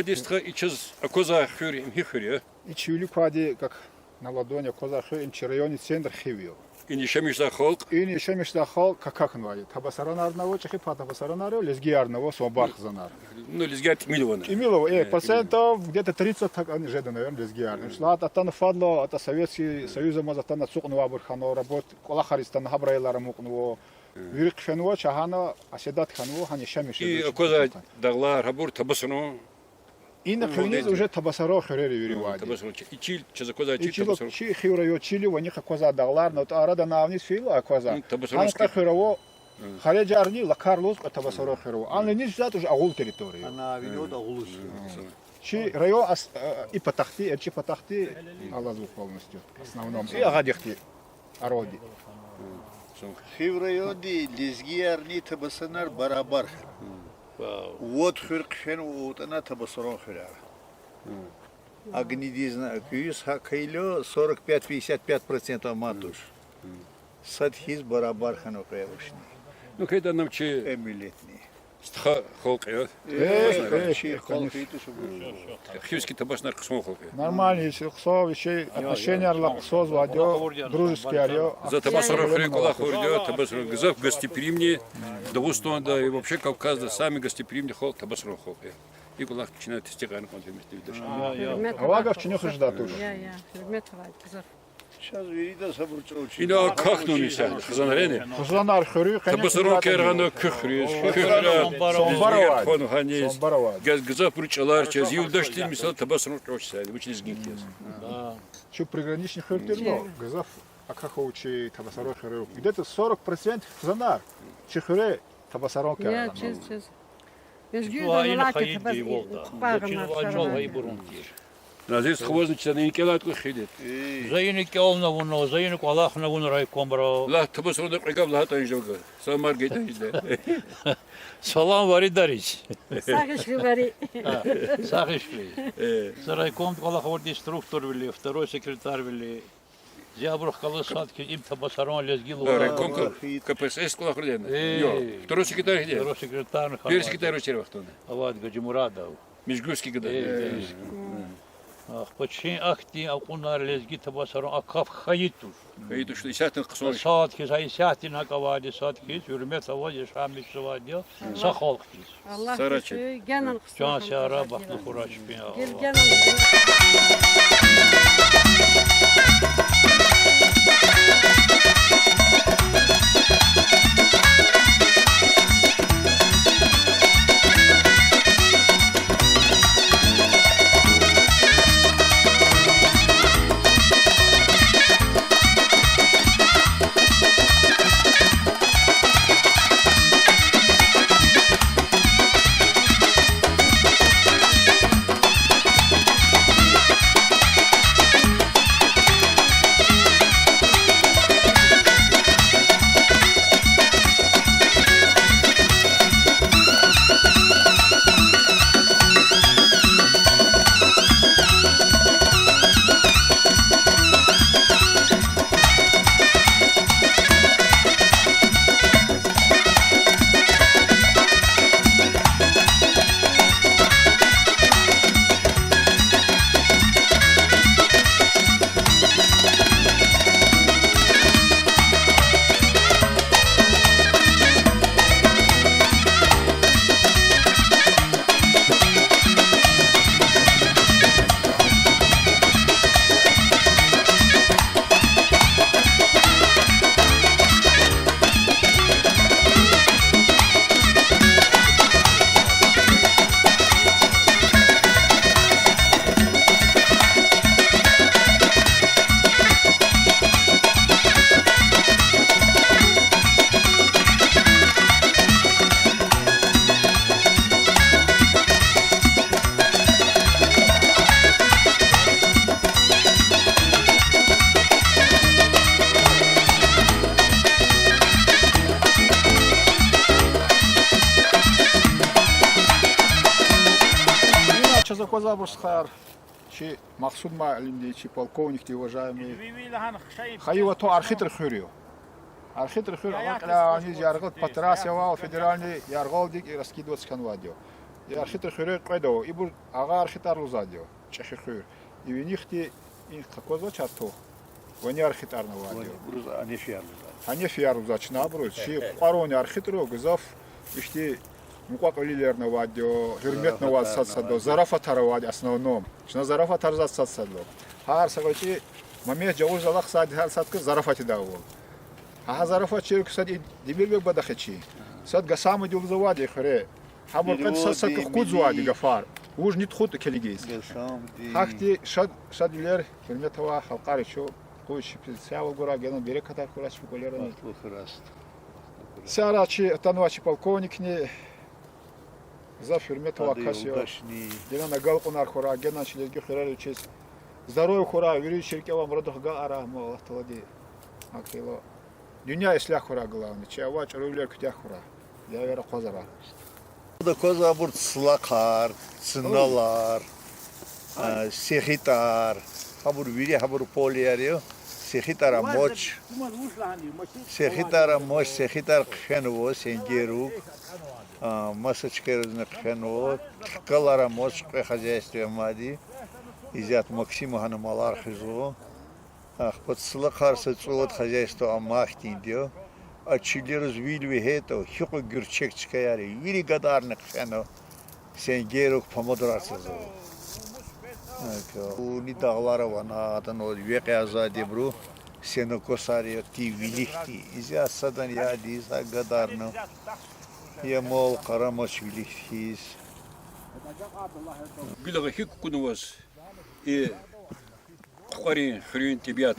Ди, стха, и чаз аквазвай хуьр, им гьи хуьр я? И чи вилик квайди, как на ладони, аквазвай хуьр, им чи районный центр Хив я. Ина яшамиш жезвай халкь? Ина яшамиш жезвай халкь какахьна авай. Табасаранарни ава, чӀехи пай табасаранар ава, лезгиярни ава, сомбар хизанар. Ну, лезгияр тӀимил ава. ТӀимил ава, э, процентов где-то тридцать так ани жеда, наверное, лезгиярни. Им чӀалал атана фадлай, атӀа Советский Союз амаз атана ацукьнавайбур хьана, работ-, кӀвалахариз атана гьабур аялар амукьнава. Вири хъфенва, чагьана, оседать хьанва, гьана яшамиш жеда. И аквазвай дагълар, гьабур табасарун. Ина къене уже табасарун хуьрер я вири авайди. Табасарун чи, и чил чаз аквазвай чи, и чил табасарун. Чи Хив район чил я, ванихъ аквазвай дагълар, ну, тӀа арада на вниз фейила аквазвай. Табасарун. Гьана кьве хуьр ава, Харежарни, Лакар лугьуз кьве табасарун хуьр ава. Ана вниз жезвайди уже агъул территория я. Ана вири агъул я. Чи район ас-, э, и патахъди, эрчӀи патахъди алазва полностью. Основном. И агъадихъди. Аради. Хив районди лезгиярни табасаранар барабар хьана. Вад хуьр хъфенва, атӀана табасарун хуьрер. Агни дизна куьз гьакӀ хьайила, сорок пять, пятьдесят пять процентов ама туш. Сад хьиз барабар хьана кьве вишни. Ну, хъведа, ам чи кьве миллетни. Стха халкь я. Э, э, чи халкь я. Хивский табасарунар хъсан халкь я. Нормально, если хъсан, вичин отношенияр лап хъсанвайди я, дружеский я. За табасарун хуьруьн кӀвалах авурди я, табасарун гзаф гостеприимный, Дагъустанда и вообще Кавказда самый гостеприимный халкь табасарун халкь я. И кӀвалах чна тестикьарна кӀанда, гьуьрметлу юлдашар. Авай гаф чна хуьзвайди туш. Я, я, гьуьрмет авайди гзаф. Чаз виридаз гьабур чӀавуз чи. Ина акахьнава исятда хизанар, яни? Хизанар хуьруьн къене. Табасарун кӀвалах авуна куь хуьруьз, куь хуьруьз. Сомбар авайди. Сомбар авайди. Гзафбур чӀалар чаз, юлдашдиз, мисал, табасарун чӀавуз исятда, вучиз гьикӀ яз. Чун приграничный хуьр тир, но гзаф акахьнава чи табасарун хуьруьн. Где-то сорок процентов хизанар чи хуьре табасарун кӀвалах авуна. Я, чаз, чаз. Лезгийриз ина хайи диволда. Заз чизвай чӀал гьайибурун тир. Назир стха, вазни чна ина кӀелайтӀа хуьда. За ина кӀелна вуна, за ина кӀвалахна вуна райкомра. Лагь, табасарунда кьве гаф лагьайтӀа жеда. Са мар гайитӀа жеда. Салам виридариз. Сагъ хьуй вири. Сагъ хьуй. Э. За райкомда кӀвалах авурди структурвили, второй секретарвили. Зи абурухъ галаз сад хьиз им табасарун лезги лугьуз. Райком К П С С кӀвалах авурди я? Э. Второй секретарь хьиз я? Второй секретарь. Первый секретарь вуч тир вахтунда? Авайди Гаджимурадов. Межгурский гада. Э, Межгурский. Ахпа чи ахьтин акьунар лезги табасарун акаф хьайи туш. Хьайи туш, исятдани хъсан. Сад хьиз, гьа исятдани гьакӀ авайди, сад хьиз, гьуьрмет аваз яшамиш жезвайди я. Са халкь хьиз. Аллагь сагърай чпин, генани хъсан. Чан сагърай, бахтлу хьурай чпин. Гел генани. Ина чаз аквазвайбур, стхаяр, чи Магьсуд муаллимди, чи полковникди, уважаемый. Хайи ватан Архитра хуьр я. Архитра хуьр, ава кьиле аниз яргъал, по трассе авай, федеральный яргъалдик раскидываться хьанвайди я. Архитар хуьре кьвед ава, ибур агъа архитар лугьузвайди я, ЧӀехи хуьр. И винихъди и къакъвазвач артух. Вани архитарни авайди я. Ибуруз Анефияр лугьузва. Анефияр лугьузва чна абуруз. Чи кьварни архитару гзаф ихьтин мукьва-кьилийрни авайди я, гьуьрметни аваз сад садла, зарафатар авайди я в основном. Чна зарафатар заз сад садла. Гьар са гъвечӀи Мамед жагъур залахъ сад, гьар садка зарафат ийидайвал. Гьа, гьа зарафат чирик сад и Дибирбег бадахъ я чи. Сад Гасамуди лугьузвайди я хуьре. Гьабур къвед сад садка хкудзавайди гафар. Вуж ни тухуда килигиз. Гьахьтин шад, шадвилер, гьуьрмет авай халкьари чун, къуй чпиз сагъвал гурай, генани берекатар хьурай чпин кӀвалерани. Сара чи атанвай чи полковникни, гзаф гьуьрмет авай кас я. Генани агалкьунар хьурай, генани чи лезги хуьрер вичиз здоровье хьурай, вири чи рикӀе авай мурадрихъ галкӀурай, ма Аллагь Таалади. Гьакӏ хьайила, дуьнья ислягь хьурай, главное, чи авай чӀуру вилер куьтягь хьурай. Дявера акъвазарай. Ада кваз абур цлахъар, цналар, а, сехитӀар, гьабур вири гьабур полеяр я, сехитӀар амач. СехитӀар амач, сехитӀар хъфенва, сенгерук, а, маса чкайризни хъфенва, хкалар амач, кьве хозяйство я мад. Изят Максима гьана малар хуьзва. Ахпа цлахъар са цӀувад хозяйство ама хьтинди я. А чилериз вил вегьейтӀа, гьикьван гуьрчег чкаяр я, вири гадарни хъфена, сенгерук, помидорар цазва. Акуни дагълар авана, атана векьязвайди ибуру, сенокосар я, ти вилик ти. Изя садан ядиз, а гадарна. Я мал къарамач вилик хьиз. Гила гьикӀ кукӀунваз и Кьукьарин хуьруьн тӀебиат.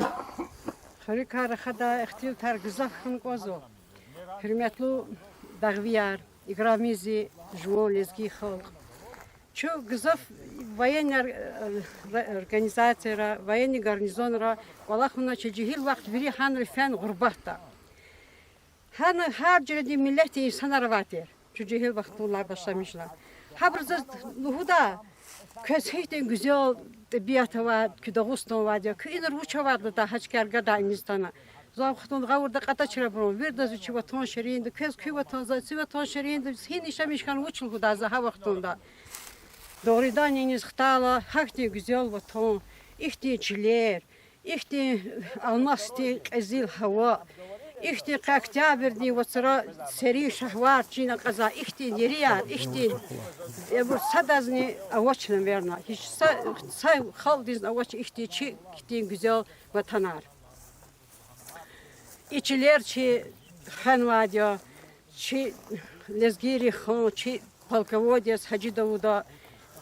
Хуьруькай рахадай ихтилатар гзаф хьун кӀанзава. Гьуьрметлу дагъвияр, играми зи жуван лезги халкь. Чун гзаф военный ор-, организацияра, военный гарнизонра кӀвалахуна, чи жегьил вахт вири гьанра фена гъурбатда. Гьана гьар жуьредин миллетдин инсанар авай тир, чун жегьил вахтунилай башламишна. Гьабуруз заз лугьуда, квез гьихьтин гуьзел тӀебиат авай, куь Дагъустан авайди я, куь инра вуч авайди лугьуда, гьа чкаяр гадай иниз атана. За вахтунда гъавурда кьатӀа чрабурун, виридаз вичи ватан ширинда, квез куь ватан, заз зи ватан ширинда, гьина яшамиш хьана вуч лугьуда за гьа вахтунда. Дугъриданни иниз хтайла, гьахьтин гуьзел ватан, ихьтин чилер, ихьтин алмасдин кьезил гьава, ихьтин къе октябрдин вацра серин шагьвар чина кьаза, ихьтин ерияр, ихьтин, эбур садазни авач, наверно. Гьич са, са халкьдизни авач ихьтин чи, ихьтин гуьзел ватанар. И чилер чи хвенвайди я, чи лезгийрин хан, чи полководец Гьажи Давуда,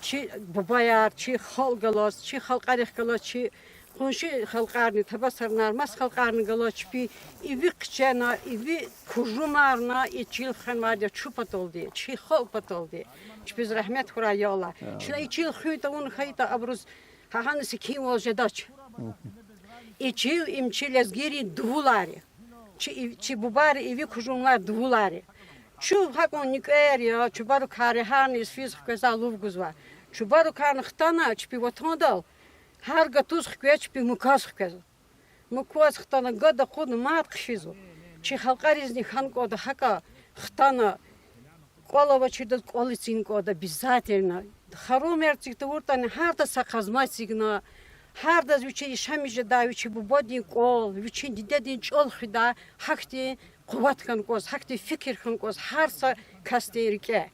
чи бубаяр, чи халкь галаз, чи халкьарихъ галаз, чи къунши халкьарни, табасарнар, маса халкьарни галаз чпи иви хъчена, иви кужумарна, и чил хвенвайди я чун паталди, чи халкь паталди. Чпиз рагьмет хьурай, я Аллагь. Чна и чил хуьн тавуна хьайитӀа, абуруз гьа гьана секинвал жедач. И чил, им чи лезгийрин дувулар я. Чи, чи бубайрин иви кужумлай дувулар я. Чун гьакӀан нуькӀвер я, чубарукай регьярни физ хквезвай лув гузва. Чубарукайни хтана чпи ватандал, гьар гатуз хквез, чпи муказ хквез. Муказ хтана, гада акъудна мад хъфизва. Чи халкьаризни хьана кӀанда гьакӀа, хтана, кӀвал авачирдаз кӀвал эцигна кӀанда обязательно. Харумер эциг тавуртӀани, гьардаз са къазма эцигна, гьардаз вичи яшамиш жедай, вичин бубадин кӀвал, вичин дидедин чӀал хуьдай, гьахьтин къуват хьана кӀанзава, гьахьтин фикир хьана кӀанзава гьар са касдин рикӀе.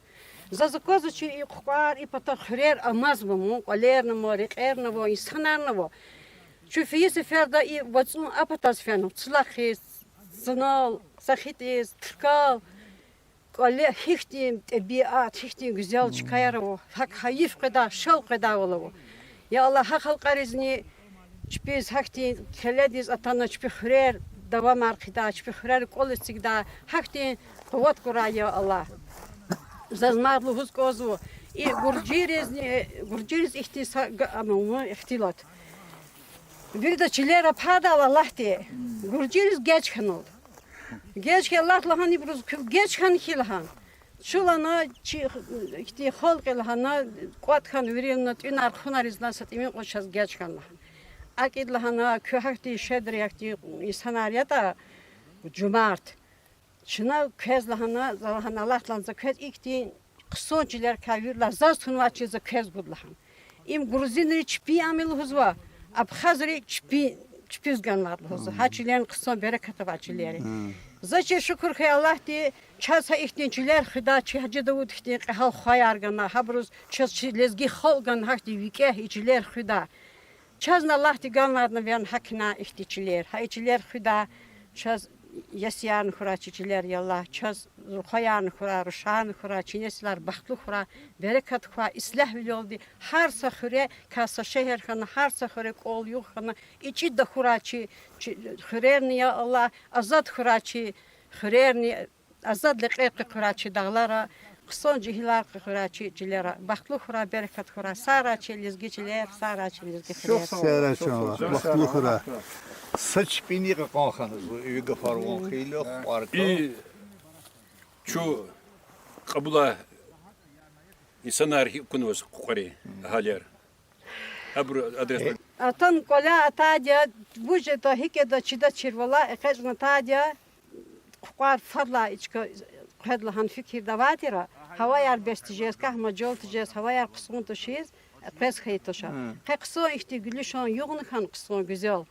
Заз аквазва чи и Кьукьар, и пата хуьрер амазма, мун кӀвалерни ама, рекьерни ава, инсанарни ава. Чун фейи сеферда и вацӀун а патаз фена, цлахъиз, цнал, сахитӀиз, ТликӀал, кӀвале гьихьтин тӀебиат, гьихьтин гуьзел чкаяр ава, гьакӀ гьайиф къведай, шел къведайвал ава. Я Аллагь, гьа халкьаризни чпиз гьахьтин келедиз атана, чпи хуьрер давамар хъийидай, чпи хуьрер кӀвал эцигдай, гьахьтин къуват гурай, я Аллагь. Заз мад лугьуз кӀанзава, и гуржийризни, гуржийриз ихьтин са г-, ама, ихтилат. Вирида чилер ападал Аллагьди, гуржийриз геж хьаналда. Геж хьана, Аллагьди лагьана ибуруз, куьн геж хьана хьи лагьана. Чу лагьана, чи ихьтин халкь я лагьана, кӀватӀ хьана вири лагьана, тӀуьнар-хъунар ийиз лагьана, са тӀимил кьван чаз геж хьана лагьана. АкӀ лагьана, куьн гьахьтин щедрый, гьахьтин инсанар ятӀа, жумарт. Чна квез лагьана, за лагьана, Аллагьди лагьана, за квез ихьтин Хъсан чилерикай виридалай заз тунвай чил за квез гуда лагьана. Им грузинри чпин ам я лугьузва, абхазри чпи-, чпиз ганвайди лугьузва. Гьа чилерни хъсан берекат авай чилер я. За чи шукур хьуй Аллагьдиз, чаз гьа ихьтин чилер хуьда, чи Гьажи Давуд хьтин кьегьал хваяр гана, гьабуруз чаз чи лезги халкь гана гьахьтин викӀегь и чилер хуьда. Чазни Аллагьди ганвайди я, наверно, гьакӀ ихьтин чилер. Гьа и чилер хуьда, чаз есиярни хьурай чи чилер, я Аллагь, чаз зурхъаярни хьурай, рушарни хьурай, чи несилар бахтлу хьурай, берекат хьурай, ислягьвилелди гьар са хуьре, кас са шегьер хьана, гьар са хуьре кӀвал-югъ хьана, ичӀи тахьурай чи, чи хуьрерни, я Аллагь, азад хьурай чи хуьрерни, азад лекьер къекъуьрай чи дагълара, хъсан жегьилар къекъуьрай чи чилера. Бахтлу хьурай, берекат хьурай, сагърай чи лезги чилер, сагърай чи лезги хуьрер. Сагърай чан, бахтлу хьурай. Са чпини кьакьан хьана зун, и гафар ван хьайила, хъварка. И чун кьабулай инсанар гьикӀ акунваз, кьукьри, агьалияр? Абуру адрес. Атана кӀваляй атайди я, вуж ятӀа, гьикӀ ятӀа чидач чирвал, экъечӀна атайди я, кьукьар фадлай и чка къведа лагьана фикирда авай тир, гьаваяр бес тежез, кахма жал тежез, гьаваяр хъсан тушиз, къвез хьайи туш. Къе хъсан ихьтин гуьлуьшан югъни хьана хъсан, гуьзел.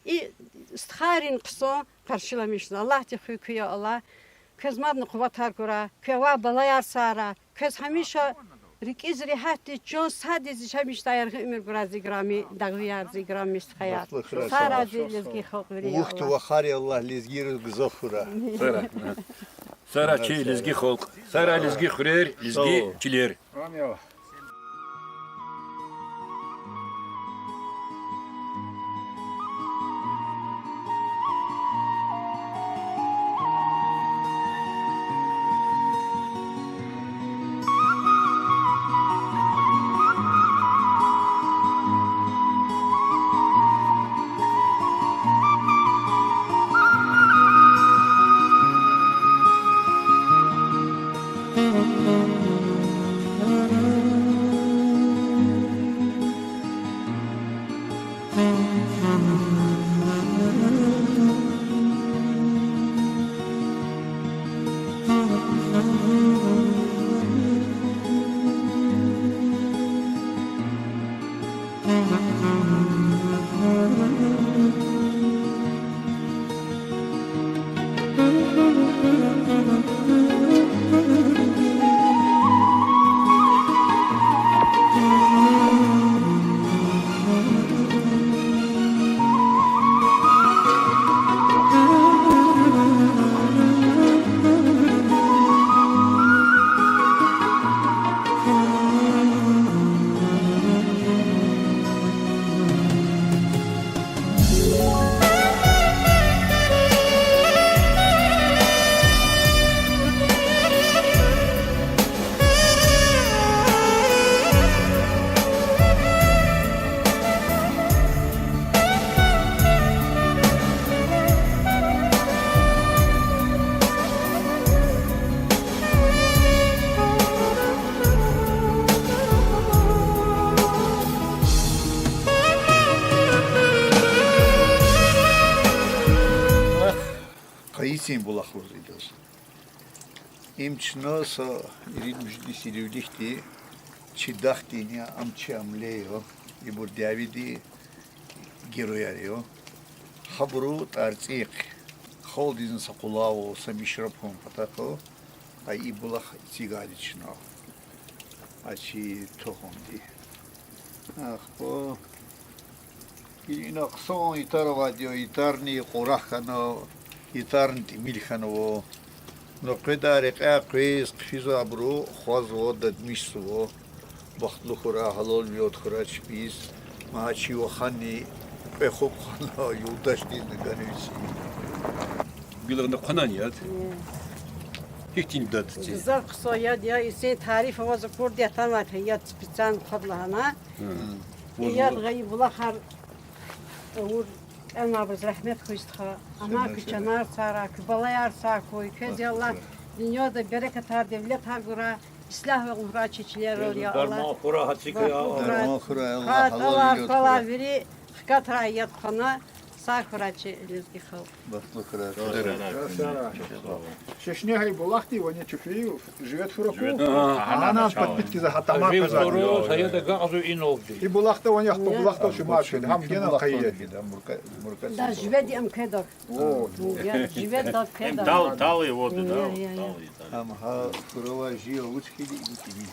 И стхайрини хъсан къаршиламишна. Аллагьди хуьй куь, я Аллагь. Квез мадни къуватар гурай, куь авай балаяр сагърай. Квез гьамиша рикӀиз регьятдиз, чан садиз гьамиша яргъи уьмуьр гурай, зи играми дагъвияр, зи играми стхаяр. Сагърай зи лезги халкь вири, я Аллагь. Вахар, я Аллагь, лезгийриз гзаф хьурай. Сагърай чи лезги халкь, сагърай лезги хуьрер, лезги чилер. Къайицин булах лугьуз идаз. Им чна са ирид-муьжуьд йис иливлихьди чи дахдин я, ам чи амле я, ибур дяведин герояр я. Гьабуру тӀварцӀихъ, халкьдизни са къулай ава, са мишраб хьун патахъ, а и булах эцигайди чна. А чи тухумди. Ахпа ина хъсан итар авайди я, итарни кьурагь хьана, итарни тӀимил хьанва. Ну къведай рекьяй къвез хъфизва абуру, хъвазва, дадмишзава. Бахтлу хьурай, гьалалвилелди хьурай чпиз. Ма чи ваханни кьве хупӀ хьана, юлдашдизни ганвиси. Билгъна хъванани яд? Гьихьтин яд я? Гзаф хъсан яд я, инсандин тариф аваз акурди атанвай яд, специально хъвада лагьана. И яд гъайи булахар авур кӀанзавайбуруз рагьмет хьуй, стха. Амай куь чанар сагърай, куь балаяр сагъ хьуй, квез, я Аллагь, дуьньяда берекатар, девлетар гурай, ислягьвал гурай чи чилерал, я Аллагь. Дарман хьурай, гьа цикай, Дарман хьурай, Аллагь, гьалал вилелди хьурай. Вири хкатрай яд хъвана. Сагъ хьурай чи лезги халкь. Бахтлу хьурай. Чешне гьа и булахди вани чуфи живет фураку. Ана подписки за гьатама. Гьа второй саят агакьзава иналди. И булахда вани ахпа булахда шумар шед. Гьам гена къайи. Да, живеди ам кведа. О, я, живеда кведа. Тал, тал и вода, да, я, я, я. Тал и, тал. Ам гьа фуравай жи авуч хьиди и киди.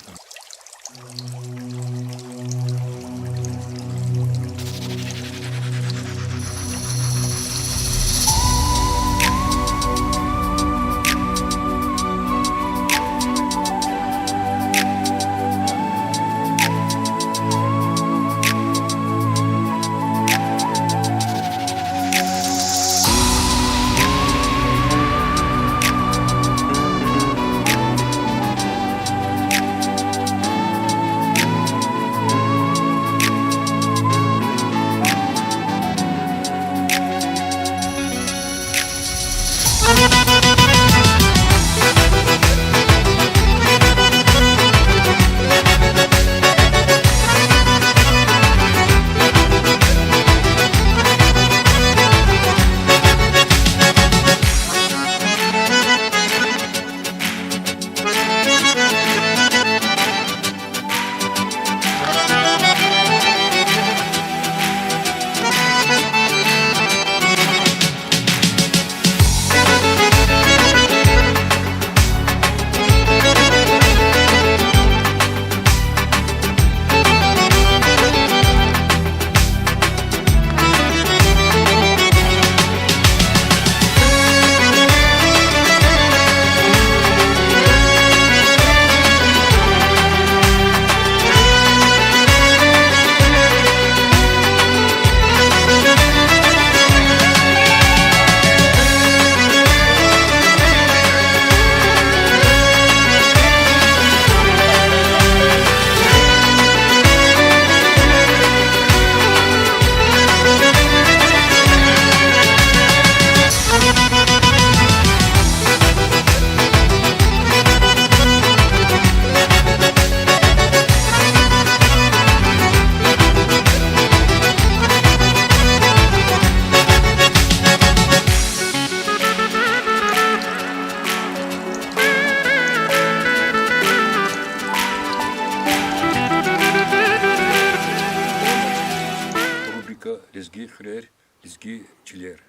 Рубрика Лезги хуьрер, лезги чилер.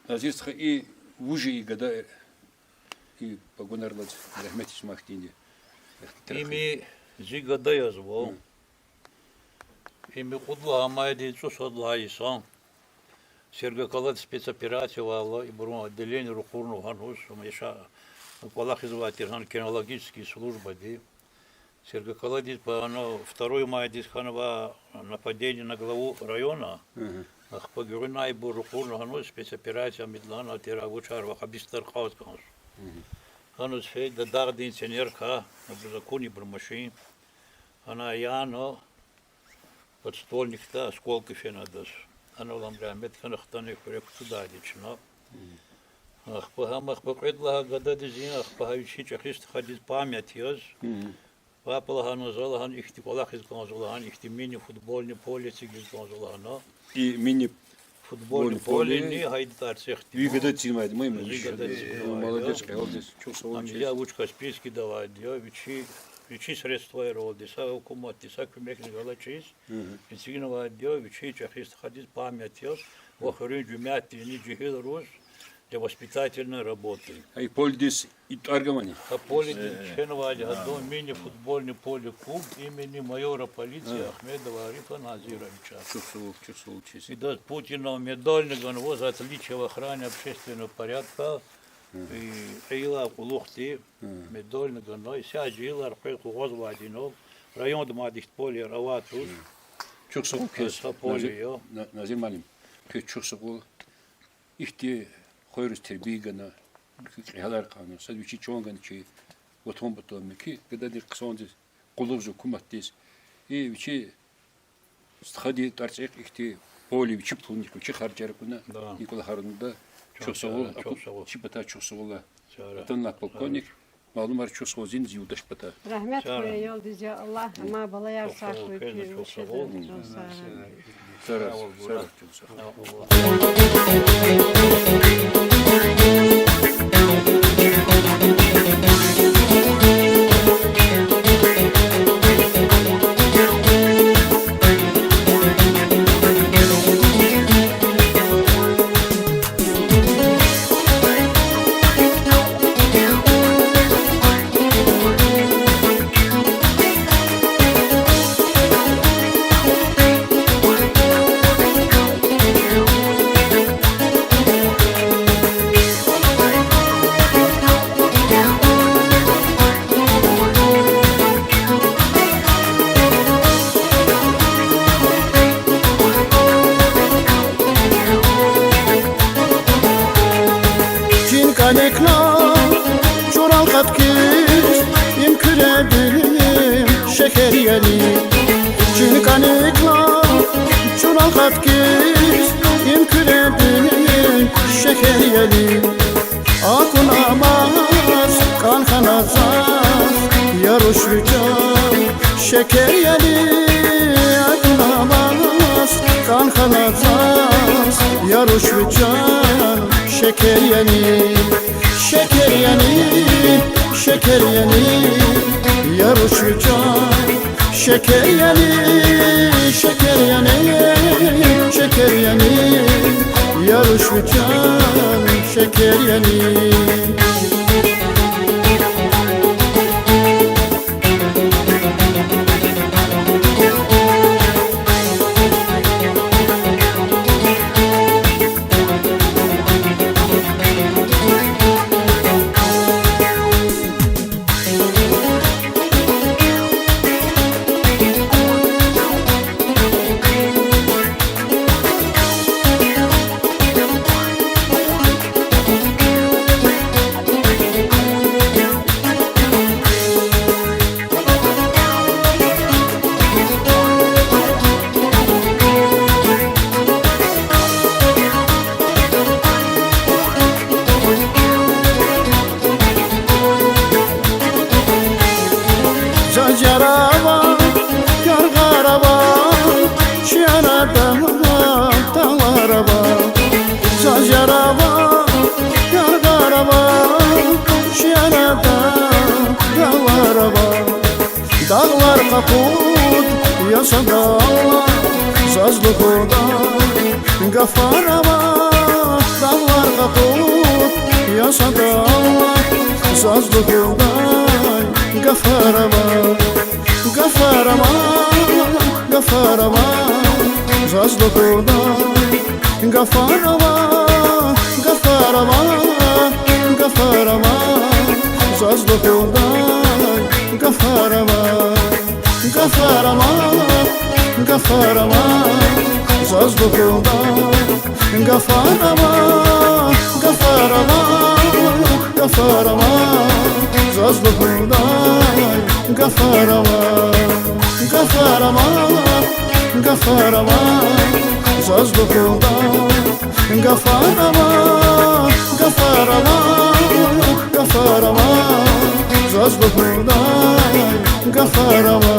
Азиз стха, и вуж я и гада, и погонар алаз, рагьметдиз ма хьтинди. Им зи гада язва. Им кьуд лагьай майдиз цӀусад лагьай йисан Сергокалад спецоперация авайла, ибурун отделение ракъурна гьаниз, ам яшай кӀвалахизвай тир гьана кинологический службади. Сергокаладиз пара второй майдиз хьанва нападение на главу района. Ахпа гуьгъуьнай ибур ракъурна гьаниз спецоперация амидална, тир вучар вахабистар кьаз кӀанз. Гьаниз фейида дагъдин ценеркай, абуруз акуна ибурун машин. Гьана яна подствольникда осколки фена адаз. Анал ам рагьмет хьана, хтана хуьре кутудайди чна. Ахпа гьам, ахпа кьвед лагьай гададиз, ахпа гьа вичи чӀехи стхадиз память яз. Папа лагьана, за лагьана, ихьтин кӀвалахиз кӀанзава лагьана, ихьтин мини-футбольный поле эцигиз кӀанзава лагьана. И мини футбольный полени гьа и тӀварцӀихъди. Ви гада эцигнавайди я, ма? Зи гада эцигнавайди я. Молодец, кьегьалдиз, чухсагъул. Ам я вуч Каспийскида авайди я, вичи, вичи средствайралди, са гьукуматди, са куьмекни галачиз, эцигнавайди я, вичи чӀехи стхадиз память яз, ва хуьруьн жемятдини жегьилриз для воспитательной работы. Гьа и поледиз и тӀвар гвани? Гьа поледиз кхьенвайди я гьадан мини-футбольный поле, клуб имени майора полиции Ахмедова Арифа Назировича. Чухсагъул, чухсагъул чиз. Идаз Путина медальни ганва за отличие в охране общественного порядка, и кьейила кьулухъди медальни гана. Исятда жегьилар къе къугъвазвайди я, районда мад ихьтин полеяр авай туш. Чухсагъул квез, Назир, Назир муаллим. Квез чухсагъул. Ихьтин хвейриз тербия гана, кьегьалар кьуна, сад вичи чан гана чи ватан патал, муькуь гададин хъсандиз къуллугъзава гьукуматдиз. И вичи стхадин тӀварцӀихъ ихьтин поле вичи пулунихъ, вичи харжар авуна, и кӀвалахар авунда. Чухсагъул, чухсагъул. Чи патай чухсагъул ала. Атанлай полковник, малумар чухсагъул зи юлдаш патай. Рагьмет хьуй аялдиз, я Аллагь, амай балаяр сагъ хьуй, чухсагъул. Сагърай, сагърай. Чин кӀаник лагь, чурал къаткиз, им Куьредин шегьер яни. Чин кӀаник лагь, чурал къаткиз, им Куьредин шегьер яни. Акунмаз кӀан хьана заз я руш, ви чан, шекер яни. Акунмаз кӀан хьана заз я руш, ви чан, шекер яни. Шекер яни, шекер яни, я руш, ви чан, шекер яни, шекер яни, шекер яни, я руш, ви чан, шекер яни. Заз ярар ава, яргъар ава, чи арада дагълар ава. Заз ярар ава, яргъар ава, чи арада дагълар ава. Дагълар къакъуд я садалла, заз лугьудай гафар ава. Дагълар къакъуд я садалла, заз лугьудай гафар ава. Гафар ава, гафар ава, заз лугьудай гафар ава. Гафар ава, гафар ава, заз лугьудай гафар ава. Гафар ава, гафар ава, заз лугьудай гафар ава. Гафар ава, гафар ава, заз лугьудай гафар ава. Гафар ава, гафар ава, заз лугьудай гафар ава. Гафар ава, гафар ава, заз лугьудай гафар ава.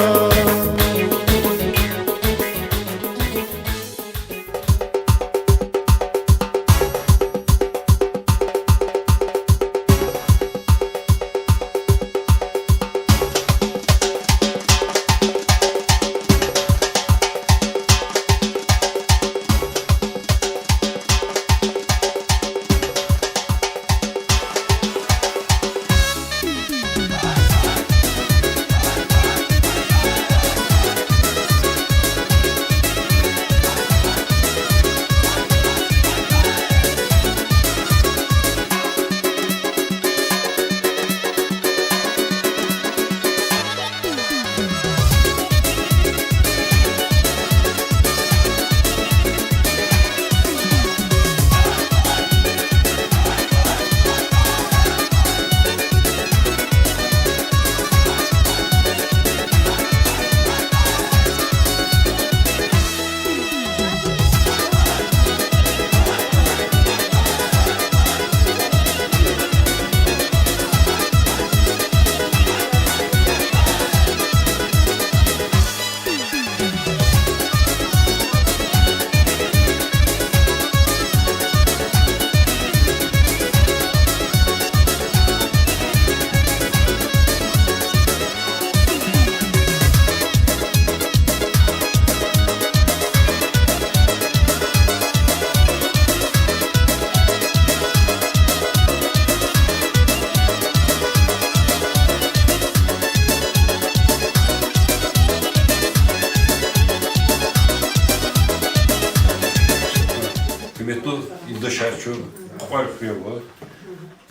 Гьуьрметлу юлдашар, чун Кьвар хуьре ава.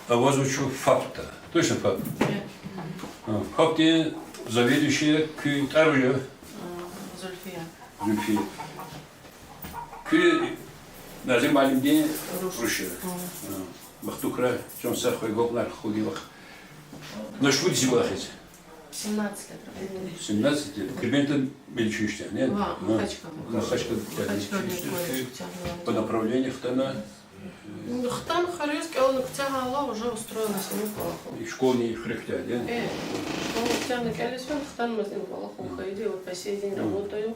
Авазва чун ФАП-да. Точно ФАП? А, ФАП-дин заведующая куь тӀвар вуж я? Зульфия. Зульфия. Куьн Назир муаллимдин руш я. Бахтукрай, чан сагъ хьуй, агалкьунар хьуй вахъ. На шумуд йис я кӀвалахиз? Семнадцать лет работаю. Семнадцать лет. Дербентда медучилищеда, не? Ва, Махачкала. Махачкала медучилищеда. По направлению хтана? Ну, хтана хуьруьз кӀелна, куьтягьайла, уже устроилась, ну, кӀвалахун. И школни хуьре куьтягьна, не? Э, школни куьтягьна, кӀелиз фена, хтанмазни кӀвалахун хьайиди, вот по сей день работаю.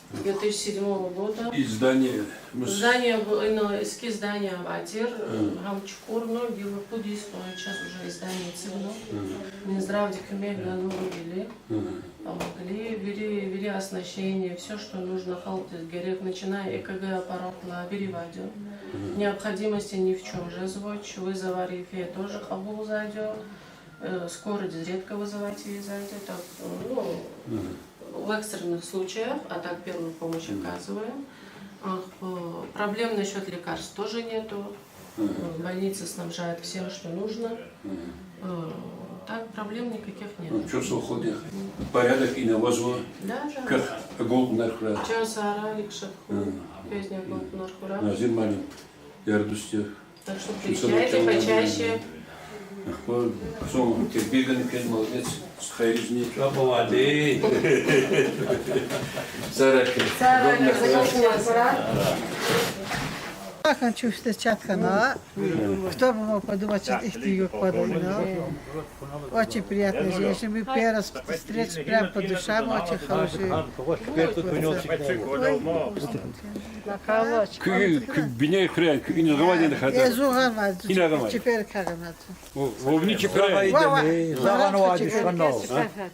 Две тысячи седьмого года. И здание, ну, с- Здание в-, ина, эски здание авай тир, э, гьам чукӀурна, гила пуд йис, э, сейчас уже из здания эцигна. Минздравди куьмек гана, вырубили. Помогли, вири, вири оснащение, всё, что нужно, халкьдиз герек, начиная ЭКГ аппаратдилай вири авайди я. Необходимости ни в чём жезвач, вызовар йифен тоже кьабулзавайди я. Э, скорыйдиз редко вызывать ийизвайди я, так, ну, в экстренных случаях, а так первую помощь оказываем. А, э, проблем насчёт лекарств тоже нету. Э, больница снабжает всем, что нужно. Э, так проблем никаких нет. Ну, чё, совхозда порядок ина авазва? Да, да. Квехъ агалкьунар хьурай. Чан сагърай, Алик Шадху. Квезни агалкьунар хьурай. Назир муаллим, ярдусти. Так что приезжайте почаще. Ахпа, хъсан тербия гана квез, молодец. Хайризни. Чапавади. Сарак. Сарак. Ахпа чувствовать хьана. Кто бы мог подумать, что ихьтин югъ подобно. Очень приятная женщина. Мы первый раз встретились, прям по душам, очень хорошие. Куь, куь бине хуьряй, куь иниз гъавайди я хьи? Э, зун гъанвай, чпел хьанвай. Вавни чпел. Ва, ва.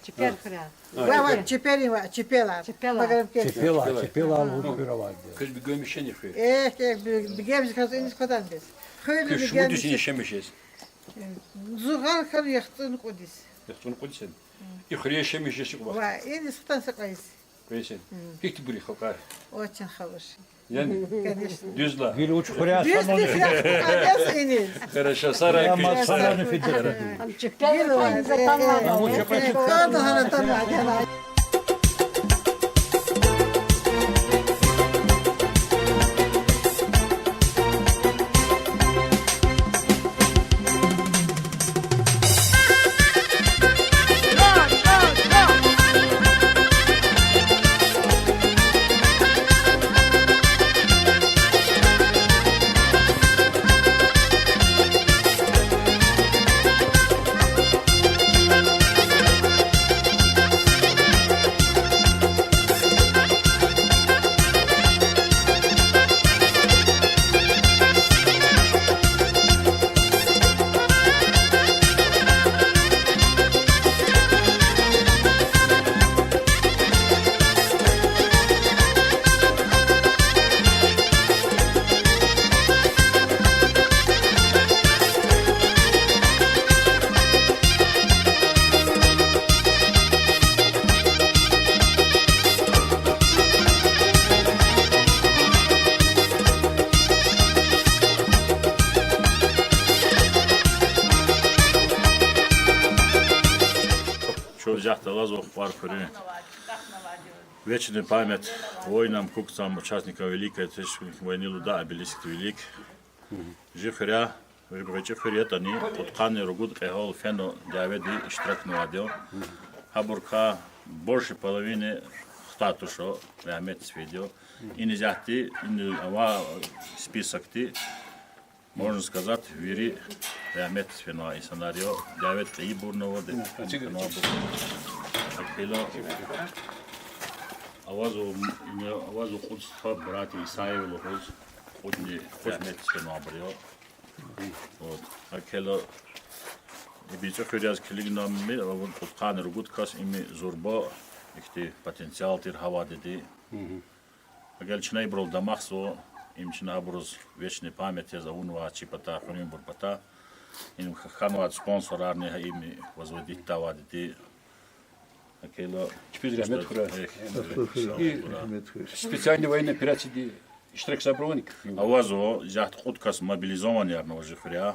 Чпел хуьряй. Ва, ва, чпел ва, чпел. Чпел, чпел, чпел хуьр авайди. Квез бегенмишни хуьр? Э, э, бегенмиш кваз иниз квадан бес. Хуьр бегенмиш. Куь шумуд йис иниз яшамиш жез? Зун гъана хьана яхцӀурни кьуд йис. ЯхцӀурни кьуд йис я? И хуьре яшамиш жез чи кьван? Ва, иниз хтан са кьван йис. Квез я? Гьихьтинбур я халкьар? Очень хороший. Яни? Конечно. Дуьз лагь. Дуьз лагь, конечно, иниз. Хорошо, сарай. Гила ва, э, э, э, э, э, э, э, э, э. Чун исятда алазва Кьвар хуьруьн. Вечная память воинам, кукӀцам, участникам Великой Отечественной войны лугьудай обелиск вилик. Чи хуьряй, гъвечӀи хуьр ятӀани, кьудкъанни ругуд кьегьал фена дяведа иштиракнавайди я. Гьабурукай больше половины хтай туш, рагьметдиз фейиди я. Иниз исятда, ина авай списокди, можно сказать, вири рагьметдиз фенвай инсанар я, дяведа кьейибурни ава, дяведа кьейибурни ава. Гьакӏ хьайила, авазва, авазва кьуд стха братья Исаевы лугьуз, кьудни рагьметдиз фенвайбур я. Вот. ГьакӀ хьайила, и БицӀи хуьр яз килигнамир, авур кьудкъанни ругуд кас, им зурба ихьтин потенциал тир гьа вахтунда. Гьакӏ хьайила чна ибурал дамахзава, им чна гьабуруз вечная память яз авунвай чи патай, хуьруьнбурун патай. Им хьанвай спонсорарни гьа им возводить авайди я. ГьакӀ хьайила чпиз рагьмет хьурай. Специальный военный операцияди Иштиракчи абур вани? Авазва, исятда кьуд кас мобилизованныйяр ава чи хуьряй.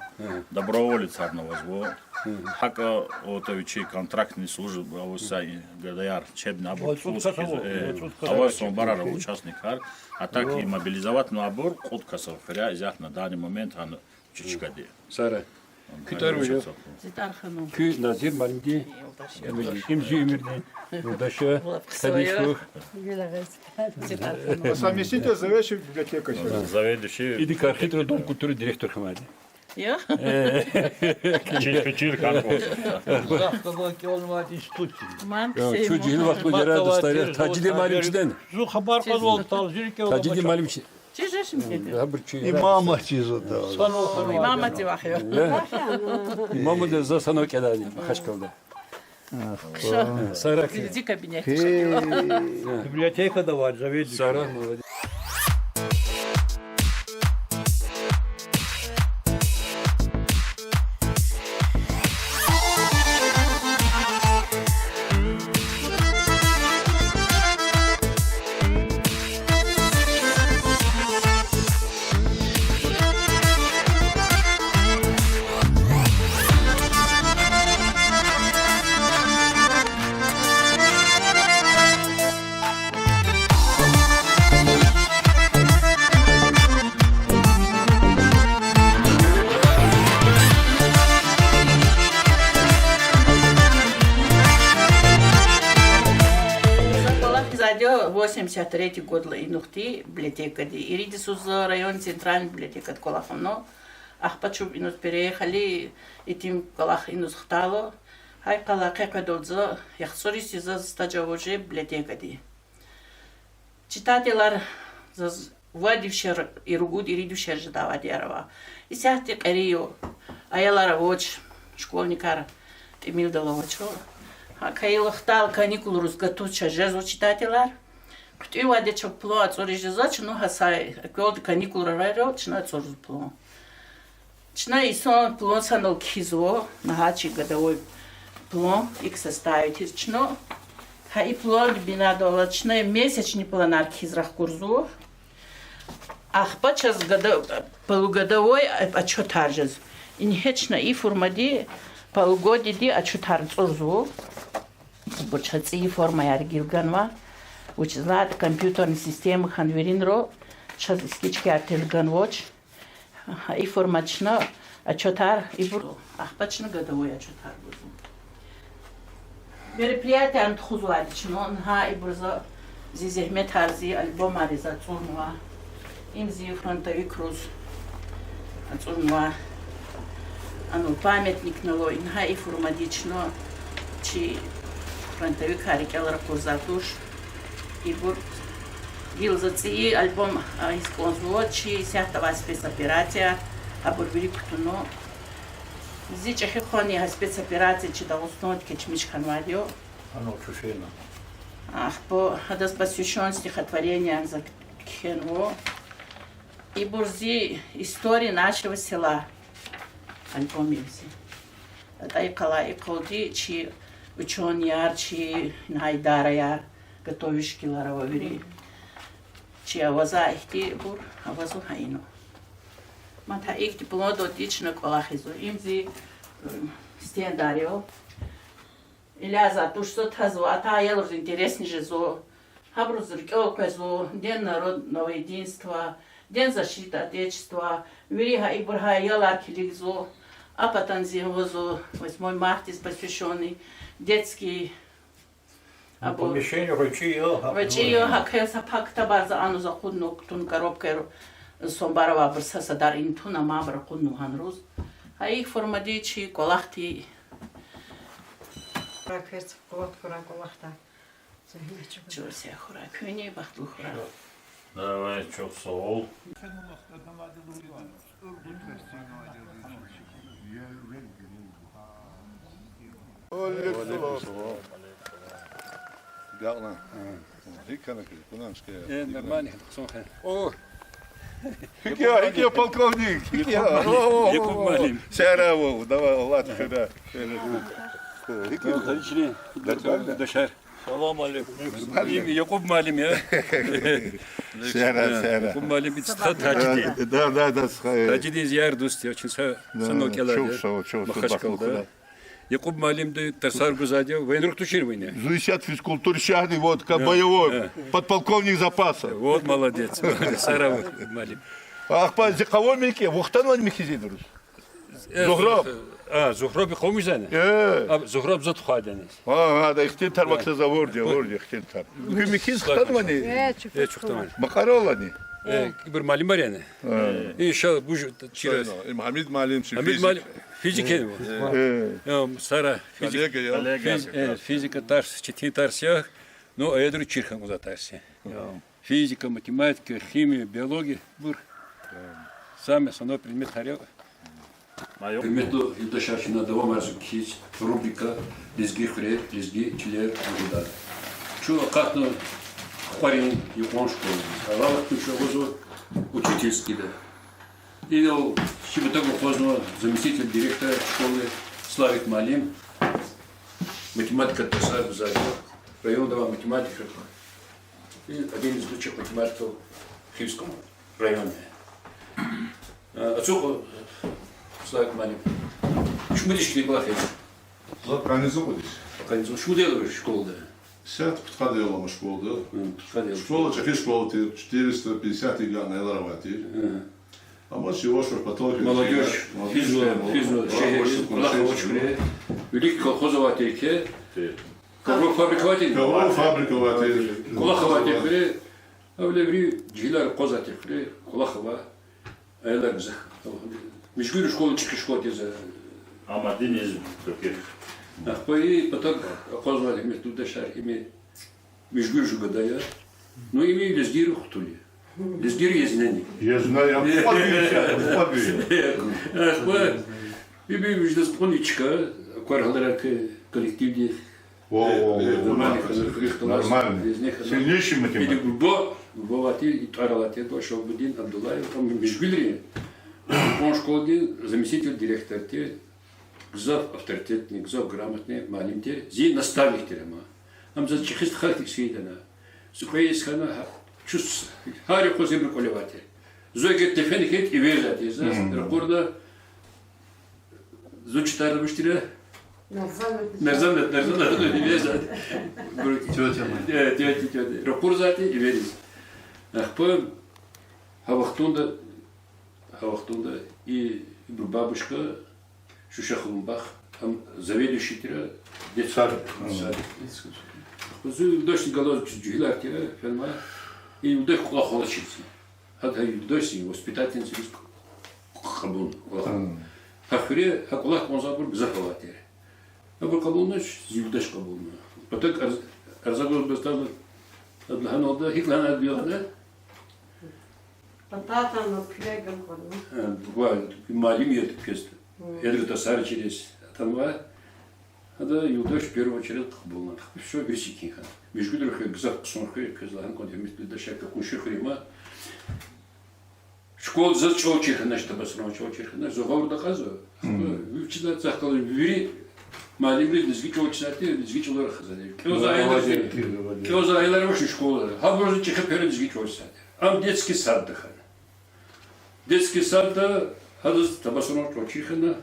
Доброволецар авазва. ГьакӀа, вот, вичи контрактный служба аваз са гадаяр чебни абур кьуз хьиз, аваз самбарар, участникар. А так и мобилизовать авур кьуд кас ава хуьряй, исятда на данный момент гьана чи чкади. Сара. Куь тӀвар вуж я? Куь Назир муаллимди, им зи уьмуьрдин юлдаш я, таниш хьухь. Совместитель заведующий библиотекой. Заведующий. Иди Кархитра дом культуры директор хьанвайди. Я? Чир, чир хьанваз. Захъ галаз кӀелнавайди институтдин. Ман, я, чу жегьил вахтунда яратмишайди, Тажидин муаллим чидани? Зун хабар кьазвал, Тажидин муаллим чи. Чи жеч мугьи? Абур чи имаматиз ада. Имамати вахъ я. Имаматиз за санал кӀелайди Махачкъалада. Ша. Сара. Впереди кабинет. Библиотекада ава, заведующий. Сара, молодец. Восемьдесят третий годла инихъди библиотекади. Ирид йисуз район центральный библиотекада кӀвалахна. Ахпа чун иниз переехали, итим кӀвалах иниз хтайла. Гьа икӀ къала къекъведалди яхцӀур йис я заз стаж авур жи библиотекади. Читателар заз вад вишер, и ругуд, ирид вишер жедайвайди яр ава. Исятда кьери я, аялар авач, школьникар тӀимилдал авачир. Гьа кайила хтайла каникулриз гатуз чаз жезва читателар. ХъуьтӀуьнвайди чав план ацӀуриз жезвач, ну гьа са аквалди каникулрал чна ацӀурзава план. Чна инсан план санал кхьизва, нагьа чи годовой план, икӀ составить ийиз чна. Гьа и план бинедалди чна месячный планар кхьиз рахкурзава. Ахпа чаз года-, полугодовой отчётар жезва. Ингье чна и формади полугодиеди отчётар ацӀурзава. Ибур чаз цӀийи формаяр гилганва. Вучиз лагьайтӀа компьютерный система хьана виринра чаз скичкаяр тел ганвач. Гьа и формада чна отчётар ибур, ахпа чна годовой отчётар гузва. Мероприятияр тухузвайди чна, гьа ибур за зи зегьметар, зи альбомар за ацӀурнава. Им зи фронтовикриз ацӀурнава. Ана памятникни ава, ингье и формади чна чи фронтовикар рикӀел ракъурзавайди туш. Ибур гила за цӀийи альбом ийиз кӀанзава, чи исятда авай спецоперация, абур вири кутуна. Зи чӀехи хвани гьа спецоперация чи Дагъустандиз кечмиш хьанвайди я. Ана чушена. Ахпа гьадаз посвящён стихотворение за кхьенва. Ибур зи история нашего села альбом я зи. АтӀа и къала и къалди чи учёныйяр, чи ингье идараяр, готовящийлар ава вири. Чи авазва ихьтинбур, авазва гьа ина. Мад гьа ихьтин пландалди чна кӀвалахзава. Им зи, э, стендар я. Иляза тушза тазва, атай аялриз интересни жезва. Гьабуруз рикӀел къвезва День народного единства, День защиты Отечества, вири гьа ибур гьа аялар килигзава. А патан зи авазва восьмой мартиз посвящённый детский абур. Помещение гъвечӀи я, гъвечӀи я, гьа квез са пак ктабар за ануз акъудна, кутуна коробкайра, самбар авайбур са садар ина туна, амайбур акъудна гьаниз. Гьа и формади чи кӀвалахди. Квез къуват хьурай кӀвалахда. Чухсагъ хьурай, куьнни бахтлу хьурай. Давай, чухсагъул. Э, нормально, хъсан хьи. О. ГьикӀ я, гьикӀ я, полковник, гьикӀ я? Якуб муаллим. О, о, о. Сяра вав, давай, Аллагь хуьда. ГьикӀ я? Нормально. Дашар. Салам алейкум. Им Якуб муаллим я. Сера, сера. Якуб муаллим, стха Тажидин. Да, да, да, стха. Тажидин зи яр-дуст я, чун са, са нокӀелар я. Чув сагъ, чув сагъ, Махачкъалада. Якуб муаллимди тарсар гузвайди я, военрух тушир вини? Зу исят физкультура шагьди, вот, как боевой, подполковник запаса. Вот, молодец. Сара муаллим. Ахпа зи къавумдик я, вахтанвани михьиз идуруз? Э, Зугьраб. А, Зугьраб къавумдизни? Э. А, Зугьраб за тухвайдани. А, а, да, ихтин тар вакса за вурди, вурди ихтин тар. Куь михьиз хтанвани? Э, чухтанвани. Макьаралани? Э, ибур муаллимар яни? Э. Иншаллагь, буж чира. Им Гьамид муаллим чи, Гьамид муаллим, физик яни? Э. Э, сара физик-, коллега я. Физ-, э, физика тарс, четин тарс я. Ну, а ядра чир хьанвай тарс я. Физика, математика, химия, биология, бур. Сами основной предмет гьар я. Гьуьрметлу юлдашар, чна давамарзава кхьиз рубрика Лезги хуьрер, лезги чилер лугьуда. Чун акъатна Хукьварин юкьван школадиз. Алай вахтунда чун агъузва учительскийда. Идал чи патав акъвазнава заместитель директора школы Славик муаллим. Математика тарсар гузвайди я. Районда авай математик. И один из лучших математиков в Хивском районе. А, ацукь, Славик муаллим. Шумуд яш хьайила кӀвалахиз? Заз къанни цӀукьуд яш. Къанни цӀукьуд. Шумуд йикъан школада? Исятда пудкъад ял ама школада. Гьм, пудкъад ял. Школа чӀехи школа тир, четыреста пятьдесят йикъан аялар авай тир. Гьм. Амма чи ваш-ваш патал хьи, молодёжь, молодёжь физва, физва, шегьердиз, кӀвалах авач хуьре. Вилик колхоз авай тир хьи. Ковров фабрика авай тир. Ковров фабрика авай тир. КӀвалах авай тир хуьре. Гьавиляй вири жегьилар акъвазай тир хуьре. КӀвалах авай. Аялар гзаф. Межгуьр школа чӀехи школа тир за. Амма дин из тукир. Ахпа и патав акъвазнавай, гьуьрметлу юлдашар, им Межгуьр жугъада я. Ну, им лезгийрин хтул я. Лезгийри езни я. Езни я, э, ахпа, им виждаз кьуни чка, аквар гьаларай коллективди. О, э, о, э, о, нормальный, нормальный, хана, хана, нормальный. Езни хана. Сильнейший математик. Иди Гурба, Гурба авай тир, и тӀвар алай тир, Шагьабудин Абдуллаев, ам межгуьрри. Он школадин заместитель директор тир. Гзаф авторитетный, гзаф грамотный муаллим тир, зи наставник тир ама. Ам заз чӀехи стха хьиз фейитӀа. Зи кьве йис хьана, гьа, чус, гьар юкъуз ибуру кӀвале авай тир. Зун эгер тефена хьайитӀа, эверзавай тир заз, ракъурна, зун чтар вуч тир? Нарзан, Нарзан, Нарзан, эверзавай тир. Тётя моя. Э, тётя, тётя. Ракъурзавай тир, эвериз. Ахпа, гьа вахтунда, гьа вахтунда и, ибур бабушка, Шуша Ханум бах, ам заведующий тир детского сада. Садик. Зун юлдашни галаз жегьилар тир, фенва, и юлдаш кӀвалах авачирзни. Гьада гьа юлдашни воспитательницадиз кьабулна кӀвалахиз. Гьа хуьре гьа кӀвалах кӀанзавайбур гзаф авай тир. Абур кьабулнач, зи юлдаш кьабулна. Патав арз-, арза гуз баз таз, ада лагьаналда, гьикӀ лагьана ада, лагьана? Пататан куьлег акурна. Э, ва муаллим я квез. Гьм. Эдга тарсар чириз атанва. Ада юлдаш первую очередь кьабулна. Всё, вири секин хьана. Межгуьрдин хуьр гзаф хъсан хуьр я, квез лагьана кӀанда, гьуьрметлу юлдашар, квез кьван шехьур я ма. Школада заз чӀал чир хьанач, Табасаран чӀал чир хьанач, зун гъавурда акьазва. Вичиз цахкала вири муаллимри лезги чӀал чизвай тир, лезги чӀалал рахазвай тир. КӀелзавай аялар, кӀелзавай аялар авачир школада. Гьабуруз чӀехи пера лезги чӀал чизвай тир. Ам детский садда хьана. Детский садда гьадаз Табасаран чӀал чир хьана.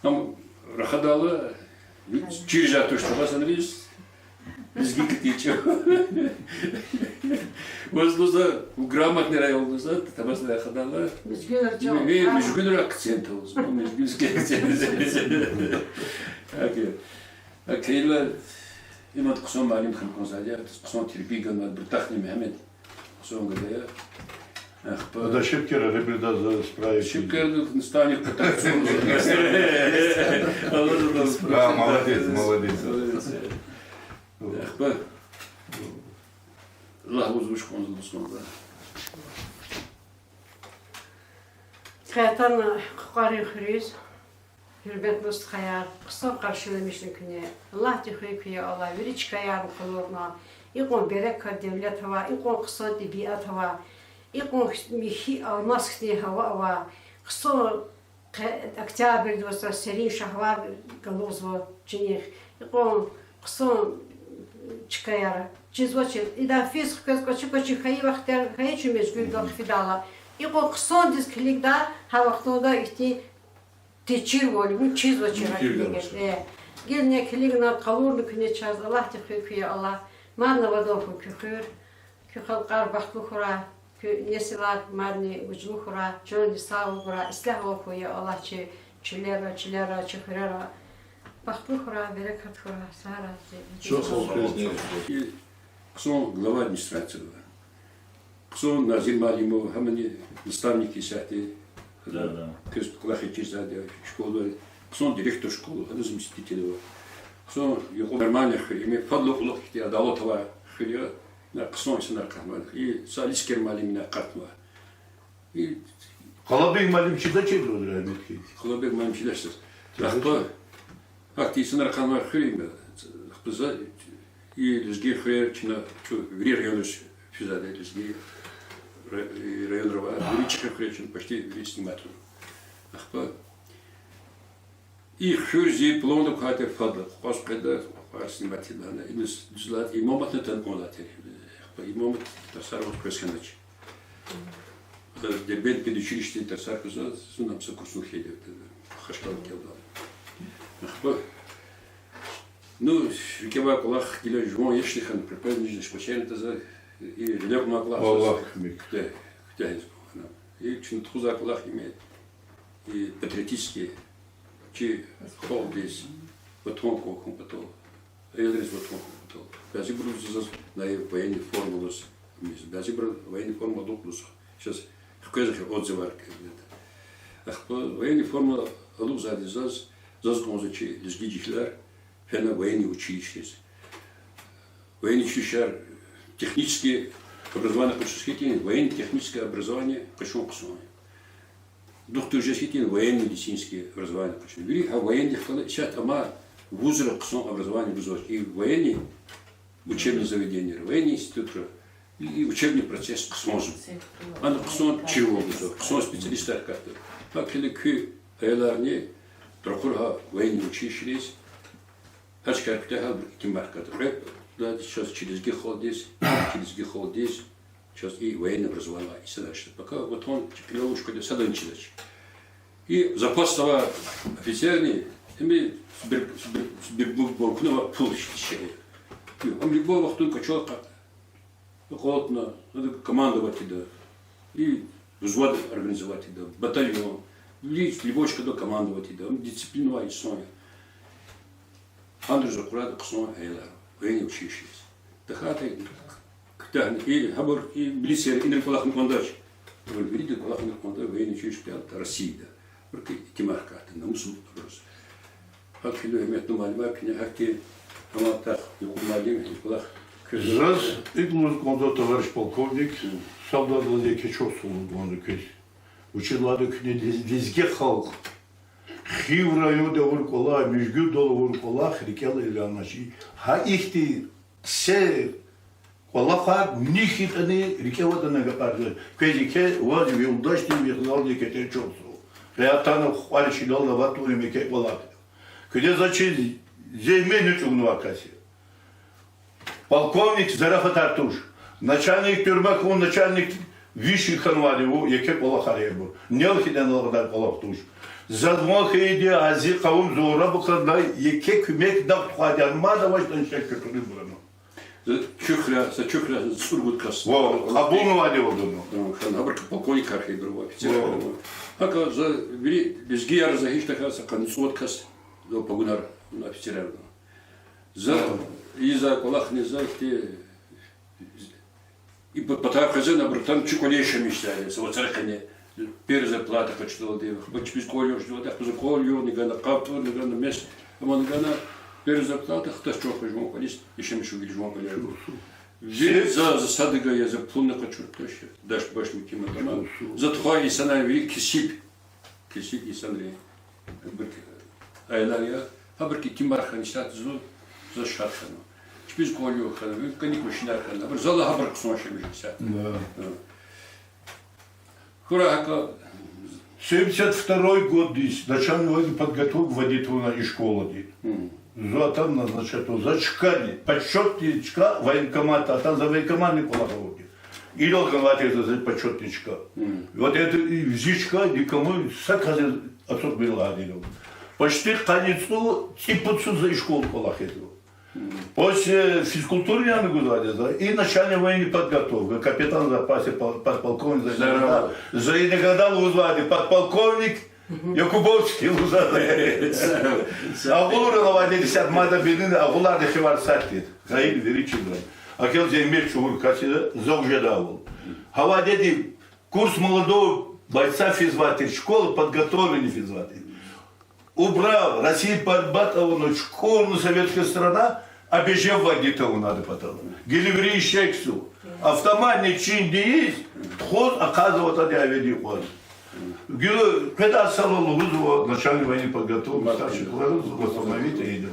Ам рахадайла, чир жедай туш Табасаранриз лезги кӀватӀ ийиз чӀал. Ваз лугьузва, грамотный район лугьузва, Табасаран рахадайла. Межгуьррин акцент лугьузва, межгуьрский акцент. Окей. Окейла, имад хъсан муаллим хьана кӀанзавайди я, хъсан тербия ганвайди, Буртахни Мегьамед. Хъсан гада я. Ахпа. Ада шепкера ребридаз справить. Шепкера наставник по танцу. Да, молодец, молодец. Молодец. Ахпа. Аллагь вуз вуч кӀанзава, вуч кӀанзава. Къе атана Хукьварин хуьруьз. Гьуьрметлу стхаяр, хъсан къаршиламишна куьне. Аллагьди хуьн куь я, Аллагь вири чкаярни къалурна. Икьван берекат, девлет авай, икьван хъсан тӀебиат авай, икьван михьи алмас хьтин гьава авай, хъсан къе-, октябрь вацра серин шагьвар галукьзава чинихъ. Икьван хъсан чкаяр. Чизвачир. Идан физ хквез кӀвачи-кӀвачи хьайи вахтар хьайи, чун межгур гахъ фидайла. Икьван хъсандиз килигда, гьа вахтунда ихьтин течирвал, ну, чизвачир. Э. Гила килигна, къалурна куьне чаз, Аллагьди хуьр куь, я Аллагь. Мадни авадан хьуй куь хуьр. Куь халкьар бахтлу хьурай, куь несилар мадни вучлу хьурай, чандин сагъвал гурай, ислягьвал хьуй, я Аллагь, чи чилера, чилера, чи хуьрера. Бахтлу хьурай, берекат хьурай, сагърай. Хъсан глава администрации ава. Хъсан Назир муаллим ава, гьамни наставник исятда. Да, да. Квез кӀвалах ийизвайди школа, хъсан директор школы, гьадан заместитель ава. Хъсан юкьва нормальный хуьр я, им фадлу кьулухъ ихьтин адалат авай хуьр я. Ина хъсан инсанар акъатнавай. И са Алишер муаллим ина акъатнава. И Къалабек муаллим чидачир, рагьметлу. Къалабек муаллим чидач заз. Ахпа гьахьтин инсанар акъатнавай хуьр я им. Ахпа за и лезги хуьрер чна чу вири районриз физвайди, лезги ра-, и районра авай вири чӀехи хуьрер чна почти вири снимать авуна. Ахпа и хуьр зи планда квайди фадлай, кьве къвез къведа, кьве снимать ийида лагьана, иниз дуьз лагьайтӀа, Имаматни атана кӀанзавай тир. Ахпа Имамат тарсар вахт квез хьанач. Дербент педучилищедин тарсар квез, зун ам са курсун хьайиди, Хашкала кӀелда. Ахпа, ну, рикӀе авай кӀвалах гила жуван яшди хьана, припомнить жедач, квачерна таза, и гъиле авунвай кӀвалах. Аллагь куьмек. Куьтягь, куьтягьиз кьван хьана. И чна тухузвай кӀвалах я им, и патриотический, чи халкьдиз, ватан кӀвалахун патал, аялриз ватан кӀвалахун патал. Бязибуруз заз на военный форма лугьуз, бязибуру военный форма алукӀзава. Чаз хквезва хьи отзывар кӀелда. Ахпа военный форма алукӀзавайди заз, заз кӀанзава чи лезги жегьилар фена военный училищериз. Военный училищеяр технический образование къачуз хьайитӀани, военно-техническое образование къачун хъсан я. Духтур жез хьайитӀани, военно-медицинский образование къачун. Вири гьа военныйдихъ галаз исятда амай вузра хъсан образование гузвач. И военный учебный заведениера, военный институтра, и, и учебный процесс хъсанзава. Ана хъсан чирвал гузва, хъсан специалистар катда. ГьакӀ хьайила куь аяларни ракъур гьа военный училищериз, гьа чкаяр куьтягьайла итимар хкатда. Кьвед лагьайди чаз, чи лезги халкьдиз, чи лезги халкьдиз, чаз и военное образование авай инсанар жеда. Пока ватан чи кьилел вуч къведа, садани чидач. И запасда авай офицерни, им сбер-, сбер-, сбербанкуна авай пул иштиша. Ам любой вахтунда кӀвачел акъатна, командовать ийида. И взвод организовать ийида, батальон. Вири, любой чкадал командовать ийида. Ам дисциплина авай инсан я. Гьанриз ракъурайди хъсан аялар военный училищериз. ТахьайтӀа куьтягьна, и гьабур, и милицияр инра кӀвалахна кӀандач. Абур вирида кӀвалахна кӀанда военный училище Россияда. Абурукай итимар хкатда, намус ава абуруз. ГьакӀ хьайила, гьуьрметлу муаллимар, куьне гьахьтин, амма тахьайтӀа юкьва муаллим, и кӀвалах квез. Заз икӀ лугьуз кӀанзава, товарищ полковник, саблаз еке чухсагъул лугьуз кӀанзава квез. Вучиз лагьайтӀа куьне лез-, лезги халкь Хив районда авур кӀвалах, Межгирдал авур кӀвалах рикӀел алайла чи. Гьа ихьтин са кӀвалахар нихъ ятӀани рикӀе аватӀани агакьарзава. Квез еке, ваз, ви юлдашдиз, ви халкьдиз еке чухсагъул. Къе атана кьван чилел аватӀани еке кӀвалах. Куьне заз чи зегьмет чӀугунвай кас я. Полковник Зарафат Артуш, начальник тюрьмы хьун, начальник вишни хьанвайди вуч, еке кӀвалахар я абур. Нел хьайитӀани аладай кӀвалах туш. Заз ван хьайиди, а зи къавум зураб хьана, еке куьмек нахъ тухвайди я, мад авачтӀани шак кутурбур ана. За чухра, за чухра цӀуругуд кас. Ва, кьабулнавайди вадуну. Хан, гьабурукай полковникар хьайибур ва, офицерар ва. ГьакӀ за вири лезгияр, за гьич тахьай са къанни цӀувад кас, за погонар, офицерар ва. За, и за кӀвалахни за ихьтин, и па-, патай къвезва, абур атана чи кӀвале яшамиш жезвайди, са вацран къене, первая зарплата къачудалди, ахпа чпиз кӀвал югъ жезвайди, ахпа за кӀвал югъни гана, къаб тӀурни гана, мес амани гана, первая зарплата хтас чун хъваз жуван кӀвализ яшамиш жезвайди, жуван кӀвале. Вири за, за садига я, за пулни къачуртӀа, дашт-башт муькуьматӀа ама. За тухвай инсанар вири кесиб, кесиб инсанри. Абурукай аялар я, гьабурукай итимар хьана исятда зун, заз шад хьана. Чпиз кӀвал югъ хьана, виликани машинар хьана, абур зал гьабур хъсан яшамиш жезвайди исятда. Да. Гьа. Хьурай гьакӀа. Семьдесят второй годдиз начальный военный подготовка вводить авуна и школади. Гьм. Зун атана, значит, за чкани, почётный чка военкомата, атана за военкоматный кӀвалах авурди. Идал ганвай тир за почётный чка. Вот это и зи чка никому, са касдиз ацукьбур лагьайди я. Почти къанни цӀуд, цӀипуд йисуз за и школада кӀвалах ийизва. После физкультурный яна гузвайди я за, и начальник военной подготовки, капитан в запасе, пол-, подполковник за иногда, за иногда лугьузвайди, подполковник Якубовский лугьузвайди. Агъулрал авайди десятый майда бедина, агъуларни хивар сад тир. Гъайи вири чизва. Акел зегьмет чӀугур кас я, за уже давул. Гьавайди курс молодого бойца физвай тир, школа подготовления физвай тир. Убрал, Россия пад-, батӀавуна, чукурна советская страна, а бежеввай гитавунада патала. Гила вири ишексу. Автоматный чин тийиз, тухуз, ахъайзаватӀа, ди аведи кьван. Гила къведай йисалай лугьузва начальник военной подготовки, старший класс, восстановить эйдал.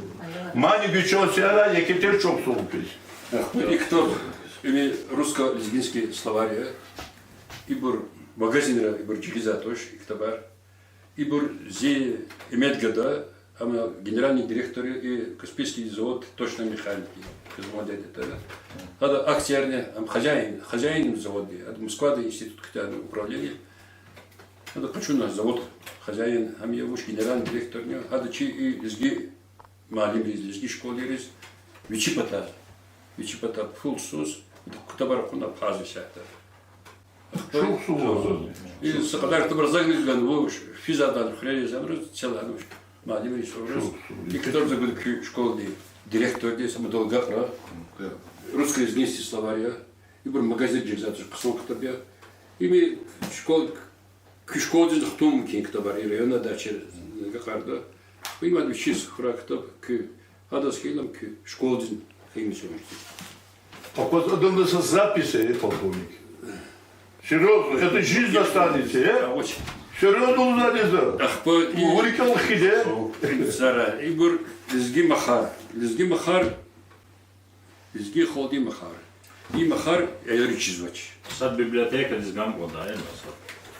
Мани гуьчел сера, еке тир чухсагъул квез. Ахпа и ктаб, ими русско-лезгинский словарь я. Ибур магазинра, ибур жигизвай туш и ктабар. Ибур зи имет гада, ам генеральный директор я и Каспийский завод точной механики, квез мад ятӀа. Гьада акциярни, ам хозяин, хозяин завода, гьада Москвада институт куьтягьна управление. Гьада къачуна завод хозяин, ам я вуч генеральный директор я, гьада чи и лезги муаллимриз, лезги школайриз вичи патай, вичи патай пул суз, ктабар кьуна абхазви сятда. Чухсагъул. И са кьадар ктабар зак гана, вуч, физвайдан хуьре язамра, цел гьана вуч, муаллимриз авураз. Чухсагъул. И ктаб за гуда куь школадин директорди, са мадалгакьра. Русско-лезгинский словарь я. Ибур магазинра жезва, хъсан ктаб я. Ими школ Куь школдиз хтун мумкин ктабар, и районда, дача, гакьарда. Имад вичиз хьурай ктаб, куь, гьадаз хьайила куь школдиз химис умуштир. Акваз адамда са запись, э, полковник. Серьёзно, это жизнь останется, э? А, очень. Серьёзно лугьузвайди я за. Ахпа и вури кӀел хкиде. Сара, ибур лезги махар. Лезги махар. Лезги халкьдин махар. И махар аялриз чизвач. Сад библиотекадиз гана кӀанда, э, маса.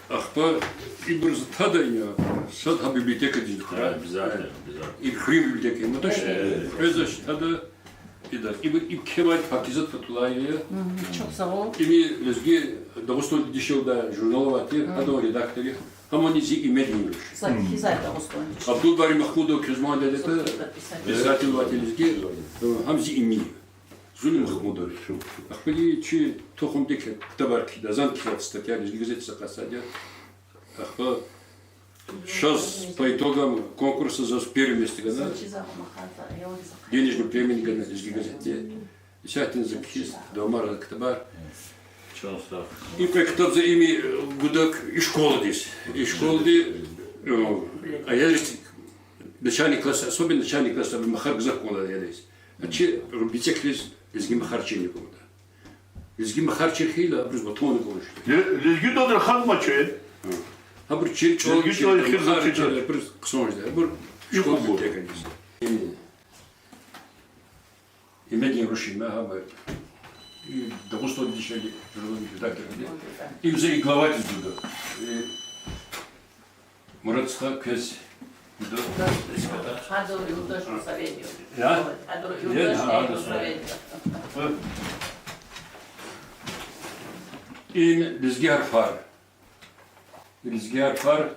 Ахпа ибур за тада я, сад гьа библиотекадиз хьурай. Обязательно, обязательно. И хуьруьн библиотека, ну, точно. Э. Квез за тада, ида, ибур иб кхьевай Пакизат Фатуллаева я. Мгм, чухсагъул. Ими лезги Дагъустандин дишегьлидай журнал авай тир, гьадан редактор я. Гьамни зи имедин руш. Абдулбари Махмудов, квез мад ятӀа, писатель авай тир лезги, гьам зи ими. Зунни Махмудов. Ахпа и чи тухумдик ктабар кхьида, зан кхьизвай статья, лезги газетдиз акъатзавайди я. Ахпа чаз по итогам конкурса заз первое место гана. Денежный премия гана лезги газетди. Исятда за кхьиз, дамара ктабар. Чан сагъ. И кьве ктаб за ими, э, гуда и школадиз. И школади, э, аялриз, начальный класс, особенно начальный класс, абур махар гзаф кӀанда аялриз. А чи бицӀекриз лезги махар чирна кӀанда. Лезги махар чир хьайила, абуруз ватан кӀанда. Ле-, лезги дад рахазмач. Гьабур чир чӀал, лезги чӀал чир, хизан махар чир, чир, абуруз хъсан жеда. Абур школа библиотекадиз. Имедин руш я, гьам и Дагъустандин дишегьлидин журналдин редактор я. Им за и главадиз гуда. И Мурад стха, квез гуда. Гьадур юлдаш Мусаведов. Я? Гьадур юлдаш Мусаведов. Им лезги гьарфар. Лезги гьарфар,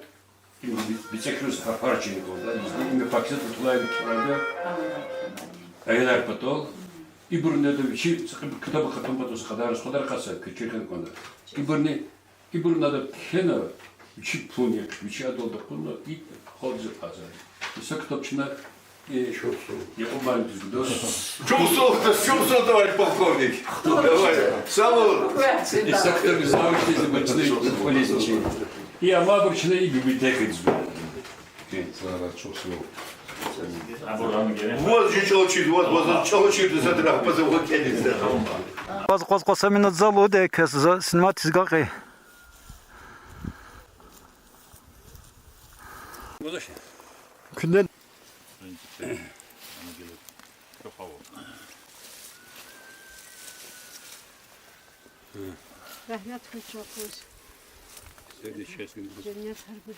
им би-, бицӀекриз гьарфар чирна кӀанда. Лезги, им Пакизат Фатуллаева кхьенвайди я. Аялар патал. Ибурни ада вичи са кьи-, ктаб хтун патал са кьадар, са кьадар къаца, куь чир хьана кӀанда. Ибурни, ибурни ада кхьена, вичи пулни, вичи адалди кьуна, и халкьдиз акъатзава. И са ктаб чна Э, Якъуб муаллимдиз гуда. Чухсагъул, чухсагъул, товарищ полковник. Давай. Сав ул. И са ктаб завучдиз, бачни, полезный чи. И амма абур чна и библиотекадиз гуда. Ваз жи чӀал чир, ваз, ваз чӀал чир, дизадра, ваз вакедиз. Ваз къваз-къваз са минут залуди, квез за сниматиз гакьи. Куьне Рагьмет хьуй чан хъуз. Женнет гьарбур.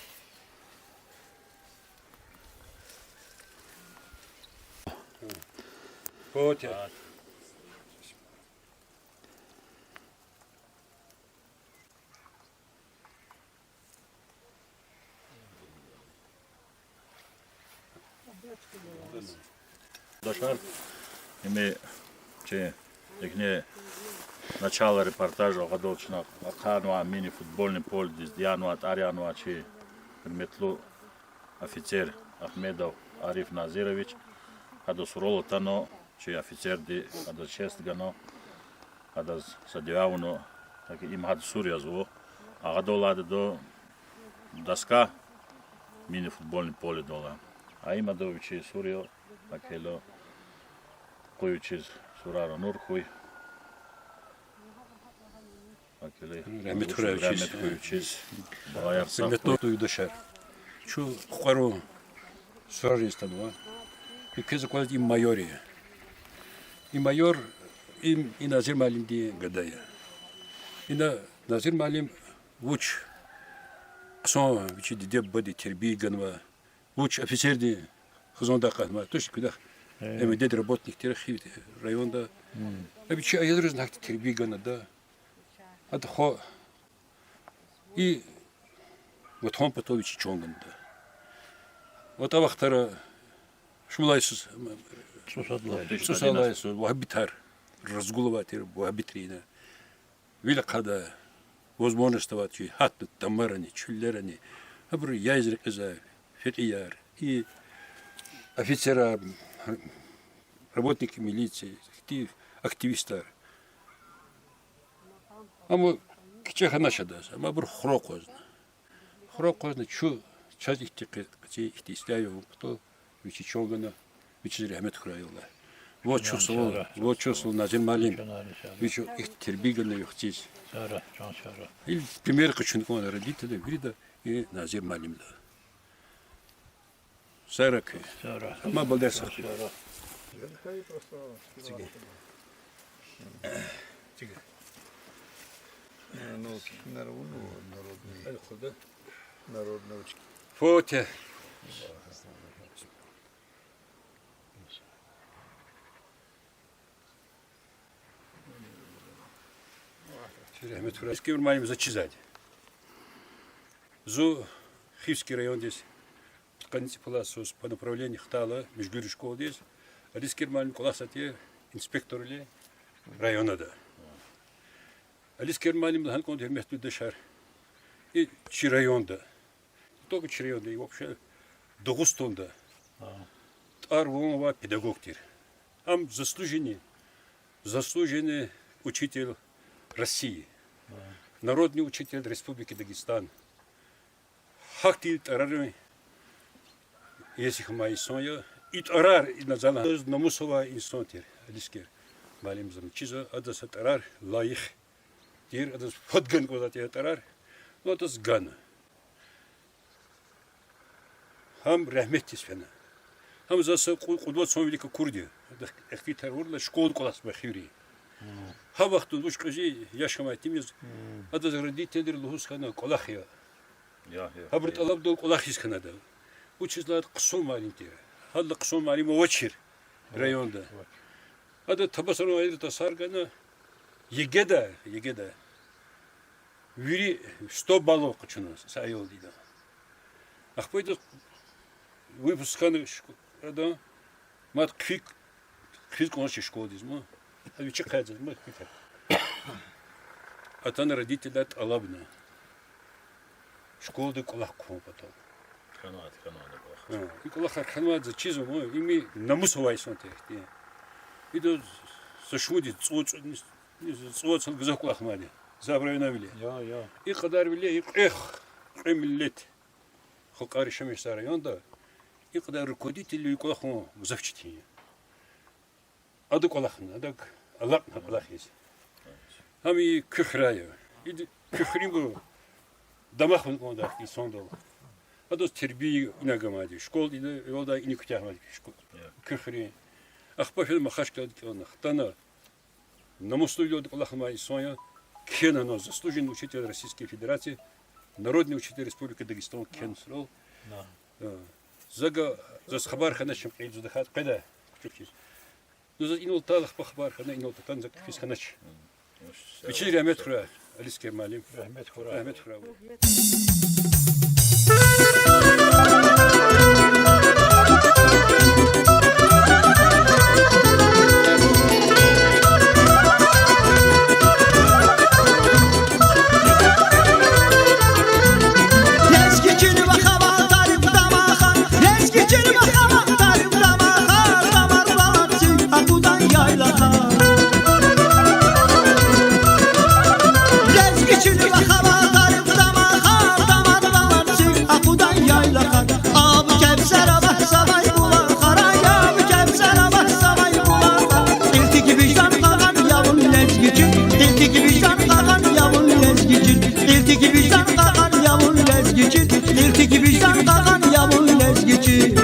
Фотия. Дашар, им чи ихьтин начало репортажа гъадал чна ахъайнавай мини-футбольный поледиз янавай, тӀарянавай чи гьуьрметлу офицер Ахмедов Ариф Назирович, гьада сурал атана, чи офицерди адаз честь гана, адаз са дуьа авуна, так им гьада сур язва, агъада алайдада доска мини-футбольный поледал алай. А им ада вичи сур я, акела къуй вичиз сурара нур хьуй. Акела рагьмет хьурай вичиз. Рагьмет хьуй вичиз. Балаяр сагъ хьуй. Гьуьрметлу юлдашар. Чун къукъварун сурариз атанва. И квез аквазва, и майор я. И майор, им, и Назир муаллимдин гада я. Ина Назир муаллим вуч хъсан вичин диде-бубади тербия ганва, вуч офицердин хизандай къатнава, тушни куьдахъ МВД-дин работник тир хьи районда. Ам чи аялриз гьахьтин тербия гана ада. Ада хва и Ватан патал вичи чан гана ада. ВатӀа вахтара шумуд лагьай йисуз, цӀусад лагьай йисуз вагьабитар, разгул авай тир вагьабитрин ина вил ахъайдай возможность авай чи гьатна тамарани, чуьллерани, гьабуру яйзни рекьизай, фекьияр, и офицерар, работник милиции, актив-, активистар. Амма кичӀе хьанач адаз, амма абур хура акъвазна. Хура акъвазна чун, чаз ихьтин къе-, къецин ихьтин ислягьи авун патал вичи чан гана, вичиз рагьмет хьурай, Аллагь. Ваз чухсагъул, ваз чухсагъул, Назир муаллим. Вич ихьтин тербия гана юхциз. Пример къачуна кӀанда родителрин вирида и Назир муаллимда. Сагърай куьн. Ма балдер сагъ. Фотия. Алискер муаллим, заз чизвайди. Зун Хивский райондиз пудкъанни цӀипуд лагьай йисуз по направлению хтайла Межгуьрин школадиз, Алискер муаллим кӀвалахзавай тир инспекторвиле районда. Алискер муаллим, лагьана кӀанда, гьуьрметлу юлдашар, и чи районда, не только чи районда, и вообще Дагъустанда тӀвар-ван авай педагог тир. Ам заслуженный, заслуженный учитель России, народный учитель Республики Дагестан. Гьахьтин тӀварарин иеси хьанвай инсан я. И тӀварар, ина за лагьана, намус авай инсан тир Алискер муаллим, заз чизва, адаз са тӀварар лайих тир, адаз фад гана кӀанзавай тир тӀварар, ну, адаз гана. Гьам рагьметдиз фена. Гьам заз са кьу-, кьуд вад йисан вилик акурди я. Адахъ ихтилатар авурла, школада кӀвалахзавай хиври. Гьа вахтунда вуч кьуьзуь яш хьанвай итимиз, адаз родительри лугьуз хьана кӀвалах ая. Гьабурун тӀалабдал кӀвалах ийиз хьана ада. Вучиз лагьайтӀа хъсан муаллим тир. Гьадалай хъсан муаллим авачир районда. Ада табасарун аялриз тасар гана, ЕГЭ-да, ЕГЭ-да вири сто баллов къачуна са аялди ида. Ахпа ида выпуск хьана шк-, адан, мад хъфи-, хъфиз кӀанзавач школадиз ма. Ада вичи хъфиз ма, хъфиз. Атана родительрай тӀалабна школада кӀвалах хъувун патал. Хьанвайди, хьанвайди кӀвалах. Гьа, и кӀвалахар хьанвайди, заз чизва ма, им намус авай инсан тир ихьтин. Ида са шумуд йис, цӀу-, цӀу-, цӀувад йисал гзаф кӀвалахнавайди я, за абуру винавили. Я, я. И кьадарвиле и кьве, кьве миллет халкьар яшамиш жезвай районда и кьадар руководитель кӀвалах хъувун гзаф четин я. Ада кӀвалахна, адак алакьна кӀвалах ийиз. Гьам и куь хуьряй я. Ида куь хуьруьнбур дамах авуна кӀанда инсандал. Адаз тербия ина ганвайди, школада ина, аялдай ина куьтягьнавайди школа. Куь хуьруьн. Ахпа фена Махачкъалада кӀелна, хтана. Намуслувилелди кӀвалахнавай инсан я, кхьена ана заслуженный учитель Российской Федерации, народный учитель Республики Дагестан кхьена сурал. Зага, заз хабар хьанач, чим кьил зудахъ къведа, кучукиз. Ну, заз инал талахъ пахбар хьана, инал татан зак хъфиз хьанач. Вичиз рагьмет хьурай, Алискер муаллим. Рагьмет хьурай. Рагьмет хьурай. Лезги чил вахава тариф дамаха, лезги чил вахава тариф дамаха, тамар валак цик акъудан яйлаха. Лезги чил вахава тариф дамаха, тамар валак цик акъудан яйлаха. Абу Кевсер авахьзавай булахара, Абу Кевсер авахьзавай булахара. Кьилтик виждан кьакьан я вун, лезги чил, кьилтик виждан кьакьан я вун, лезги чил, кьилтик виждан кьакьан я вун, лезги чил, кьилтик виждан кьакьан я вун, лезги чил.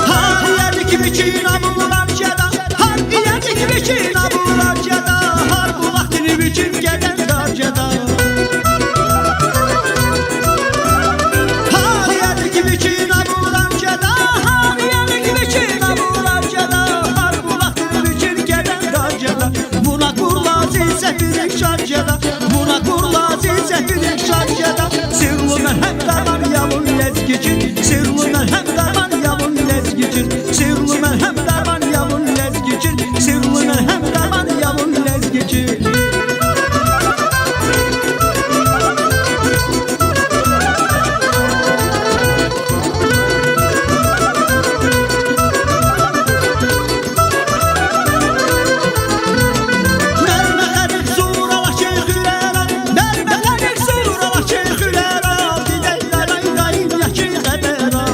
Гьар иялик вичин абурар жеда, гьар иялик вичин абурар жеда, гьар булахдин вичин гедендар жеда. Гьар иялик вичин абурар жеда, гьар иялик вичин абурар жеда, гьар булахдин вичин гедендар жеда. Вуна курла зи сефилик шад жеда, вуна курла зи сефилик шад жеда. Сирлу мелгьем дарман я вун, лезги чил, сирлу мелгьем дарман я вун, лезги чил, сирлу мелгьем дарман я вун, лезги чил, сирлу мелгьем дарман я вун, лезги чил. Мер мехъерик сур ала чи хуьрера, мер мехъерик сур ала чи хуьрера, дидей лалай дайим я чи къебера.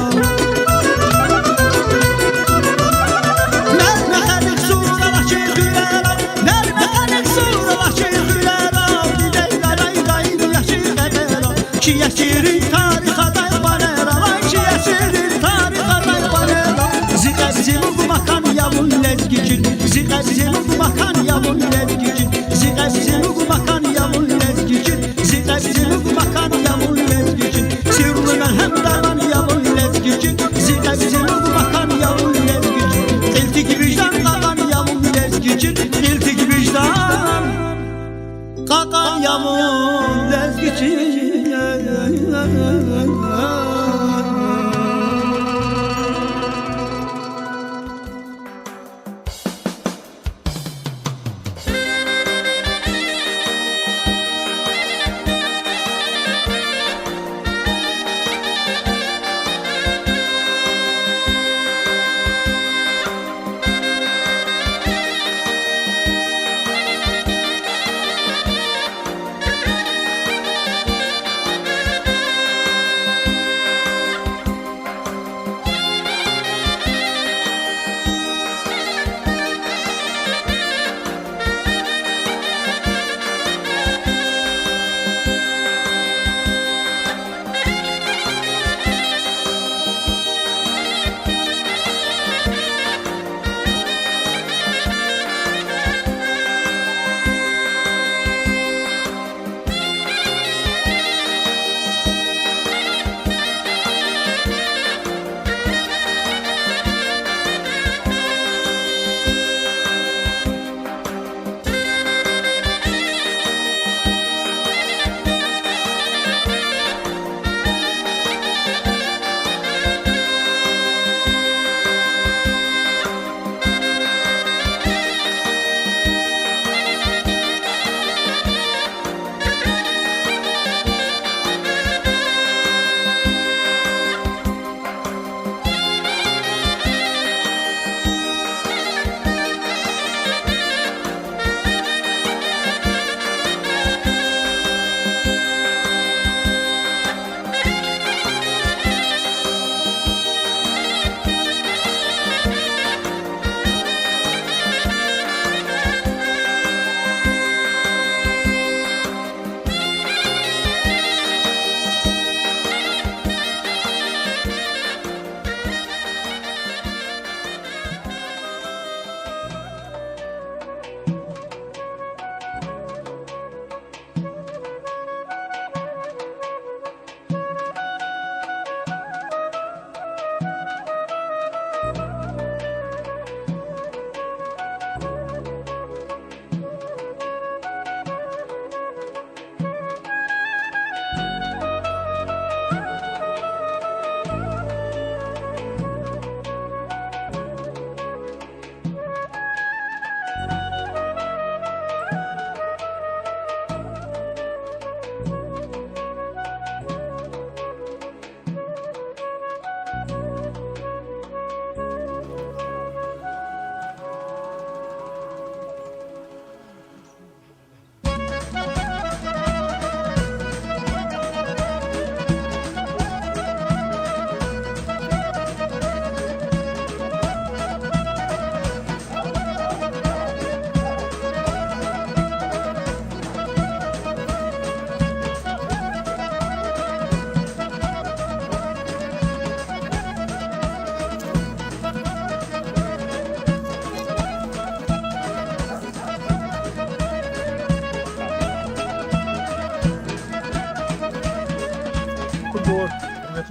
Мер мехъерик сур ала чи хуьрера, мер мехъерик сур ала чи хуьрера, дидей лалай дайим я чи къебера. Чи ясирин тарих атай къванера, вай, чи ясирин тарих атай къванера. Зи къеб зи лугьу макан я вун, лезги чил, зи къеб зи лугьу макан я вун, лезги чил, зи къеб зи лугьу макан я вун, лезги чил, зи къеб зи лугьу макан я вун, лезги чил. Сирлу мелгьем дарман я вун, лезги чил, зи къеб зи лугьу макан я вун, лезги чил. Кьилтик виждан кьакьан я вун, лезги чил, кьилтик виждан кьакьан я вун, лезги чил.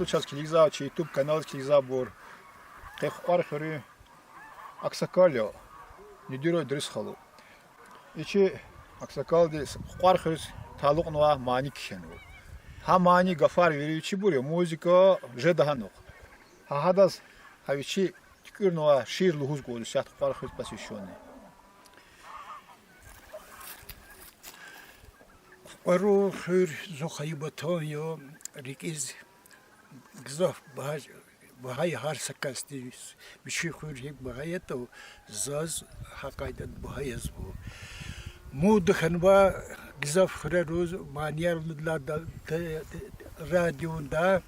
Чаз килигзавай, чи YouTube каналдиз килигзавайбур, къе Хукьвар хуьруьн аксакъал я, Нидиров Идрис халу. И чи аксакъалди Хукьвар хуьруьз талукьнавай мани кхьенва. Гьа мани гафар вири вичибур я, музыка жеда гьанухь. Гьа гьадаз гьа вичи туькӀуьрнавай шиир лугьуз кӀанзава исятда Хукьвар хуьруьз посвящённый. Хукьварун хуьр зун хайи ватан я, рикӀиз гзаф багьа, багьа я гьар са касдиз. Вичин хуьр гьикӀ багьа ятӀа, заз гьа къайдада багьа язва. Муд хьанва гзаф хуьрериз манияр лугьудайла, радиода,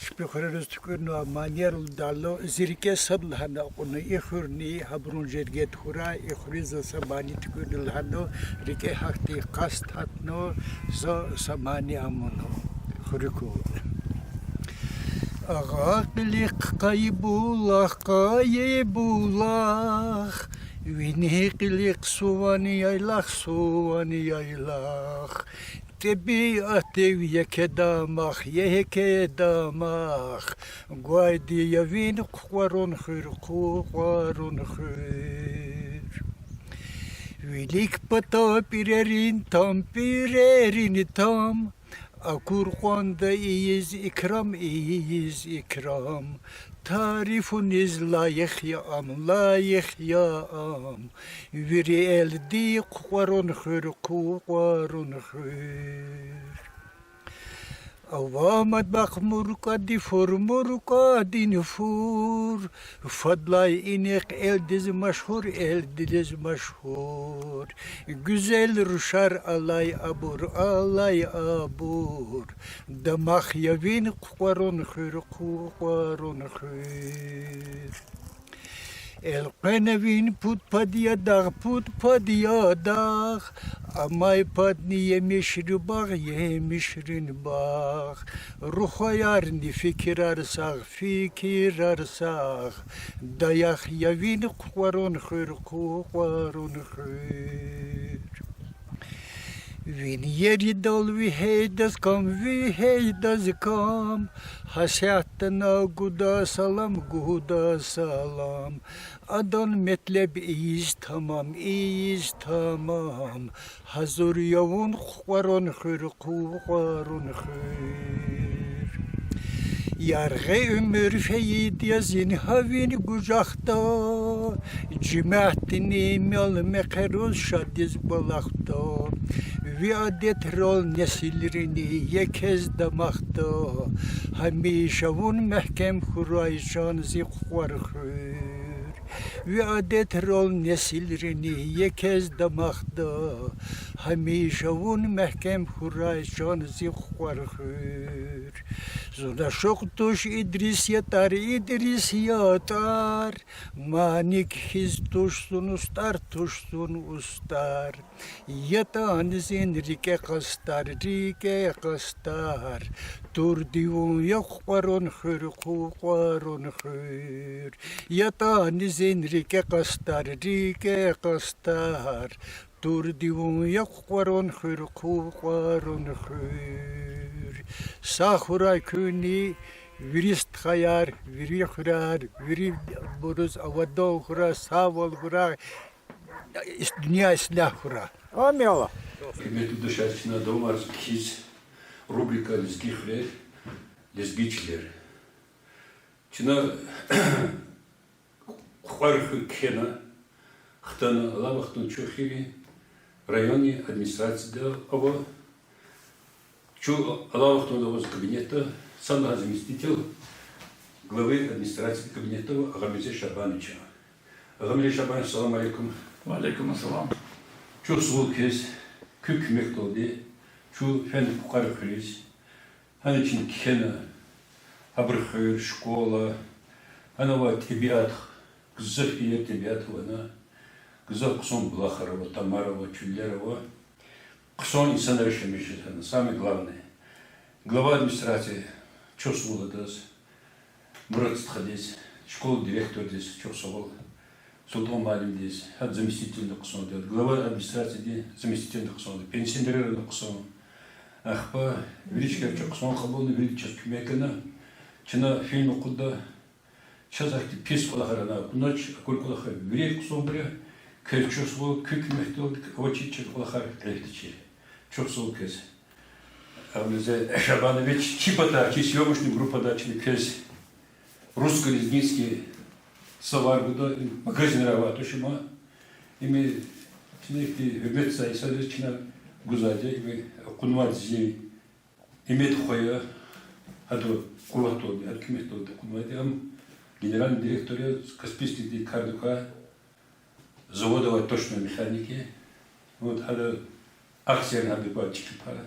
чпин хуьрериз туькӀуьрнавай манияр лугьудайла, зи рикӀе сад лагьана акьуна: и хуьрни гьабурун жергеда хьурай, и хуьруьз за са мани туькӀуьрда лагьана, рикӀе гьахьтин къаст гьатна, за са мани амуна хуьруьк. Агъа кьилихъ къайи булах, къайи булах, вини кьилихъ суван яйлах, суван яйлах. ТӀебиатдив еке дамах, еке дамах, гвайди я вини Хукьварун хуьр, Хукьварун хуьр. Вилик пата пӀирерин там, пӀирерин там, акур кьванда ийиз икрам, ийиз икрам. Тарифуниз лайих я ам, лайих я ам, вири элди Хукьварун хуьр, Хукьварун хуьр. Ава матбахда муркӀади фур, муркӀадин фур, фадлай инихъ элдиз машгьур, элдиз машгьур. Гуьзел рушар алай абур, алай абур, дамах я вини Хукьварун хуьр, Хукьварун хуьр. Элкъвена вини пуд-пад я дагъ, пуд-пад я дагъ, амай падни емишрин багъ, емишрин багъ. Рухваярни фикирар сагъ, фикирар сагъ, даях я вини Хукьварун хуьр, Хукьварун хуьр. Вини еридал вегьейдаз кам, вегьейдаз кам, гьасятдани гуда салам, гуда салам. Адан метлеб ийиз тамам, ийиз тамам, гьазур я вун Хукьварун хуьр, Хукьварун хуьр. Яргъи уьмуьр фейиди я зи гьа вини гужахда, жемятдини мел-мехъериз шадиз кӀвалахда. Ви адетрал несилрини екез дамахда, гьамиша вун мягькем хьурай, чан зи Хукьвар хуьр. Ви адетрал несилрини екез дамахда, гьамиша вун мягькем хьурай, чан зи Хукьвар хуьр. Зун ашукь туш Идрис ятӀар, Идрис ятӀар, мани кхьиз туш зун устӀар, туш зун устӀар. ЯтӀани зин рикӀе къастар, рикӀе къастар, турди вун я Хукьварун хуьр, Хукьварун хуьр. ЯтӀани зин рикӀе къастар, рикӀе къастар, турди вун я Хукьварун хуьр, Хукьварун хуьр. Сагъ хьурай куьнни вири стхаяр, вири хуьряр, вирибуруз авадан хьурай, сагъвал гурай, ис-, дуьнья ислягь хьурай. Амин, Аллагь. Гьуьрметлу юлдашар, чна давамарзава кхьиз рубрика Лезги хуьрер, лезги чилер. Чна Хукьвар хуьр кхьена, хтана, алай вахтунда чун эхир я районный администрацияда ава, чун алай вахтунда аваз кабинетда, са лагьай заместитель главы администрации кабинетда ава Агъамирзе Шабановича. Агъамирзе Шабанович, салам алейкум. Ва алейкум ассалам. Чухсагъул квез, куь куьмекдалди чун фена Хукьвар хуьруьз. Гьана чна кхьена, гьабурун хуьр, школа, гьана авай тӀебиат, гзаф иер тӀебиат ава гьана, гзаф хъсан булахар ава, тамар ава, чуьллер ава. Хъсан инсанар яшамиш жез гьана, самое главное. Глава администрации чухсагъул адаз, Мурад стхадиз, школа директордиз чухсагъул, Султан муаллимдиз, гьа заместительдиз хъсан, глава администрациядин заместительдиз хъсан, пенсионерриз хъсан. Ахпа вири чкайра чун хъсан кьабулна, вирида чаз куьмек гана. Чна фильм акъудда, чаз ахьтин пис кӀвалахар ана акунач, акур кӀвалахар вири хъсанбур я, квез чухсагъул, куь куьмекдалди авачир чи кӀвалахар кьиле фидачир. Чухсагъул квез. Абузе Шабанович, чи патай, чи съёмочный группадай чна квез русско-лезгинский словарь гуда, им магазинра авай туш ама. Им чна ихьтин гьуьрметзавай инсанриз чна гузвайди я, им акъуднавайди зи Имед хва я, гьадан къуватдалди, гьадан куьмекдалди акъуднавайди я, ам генеральный директор я, Каспийскдин кардик квай завода авай точной механик я. Вот, гьадан акцияр гьабурукай чӀехи пара,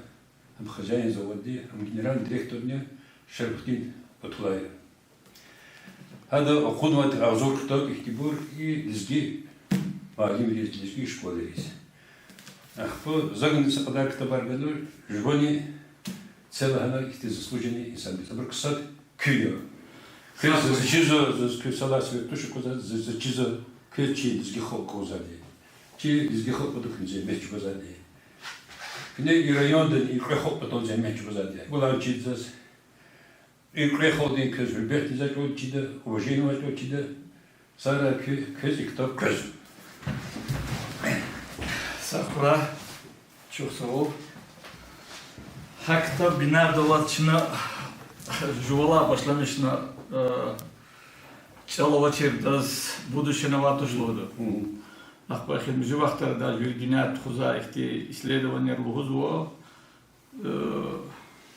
ам хозяин заводдин, ам генеральный директорни Шарабудин Батулай я. Гьада акъуднавайди агъзур ктаб ихьтинбур и лезги муаллимриз, лезги школайриз. Ахпа за гунани са кьадар ктабар ганва, жувани це лагьана ихьтин заслуженный инсанриз. Абур ксад куь я. Квез заз чизва, заз куь салай сиве туш аквазвайди, заз, заз чизва, квез чи лезги халкь кӀанзавайди. Чи лезги халкь патал куьн зегьмет чӀугвазвайди. Куьне и райондани, и кьве халкь патал зегьмет чӀугвазвайди. Гулан чида заз. И кьве халкьдин квез гьуьрметзавай чӀал чида, уважениевай чӀал чида, сара кве-, квез и ктаб къвезва. Сагъ хьурай, чухсагъул. Гьа ктаб бинедалди чна жувалай башламишна, э, чӀал авачирдаз будущее авай туш лугьуда. Ахпа эхир жи вахтара даже вири дуьнья тухузвай ихьтин исследованияр лугьузва, э,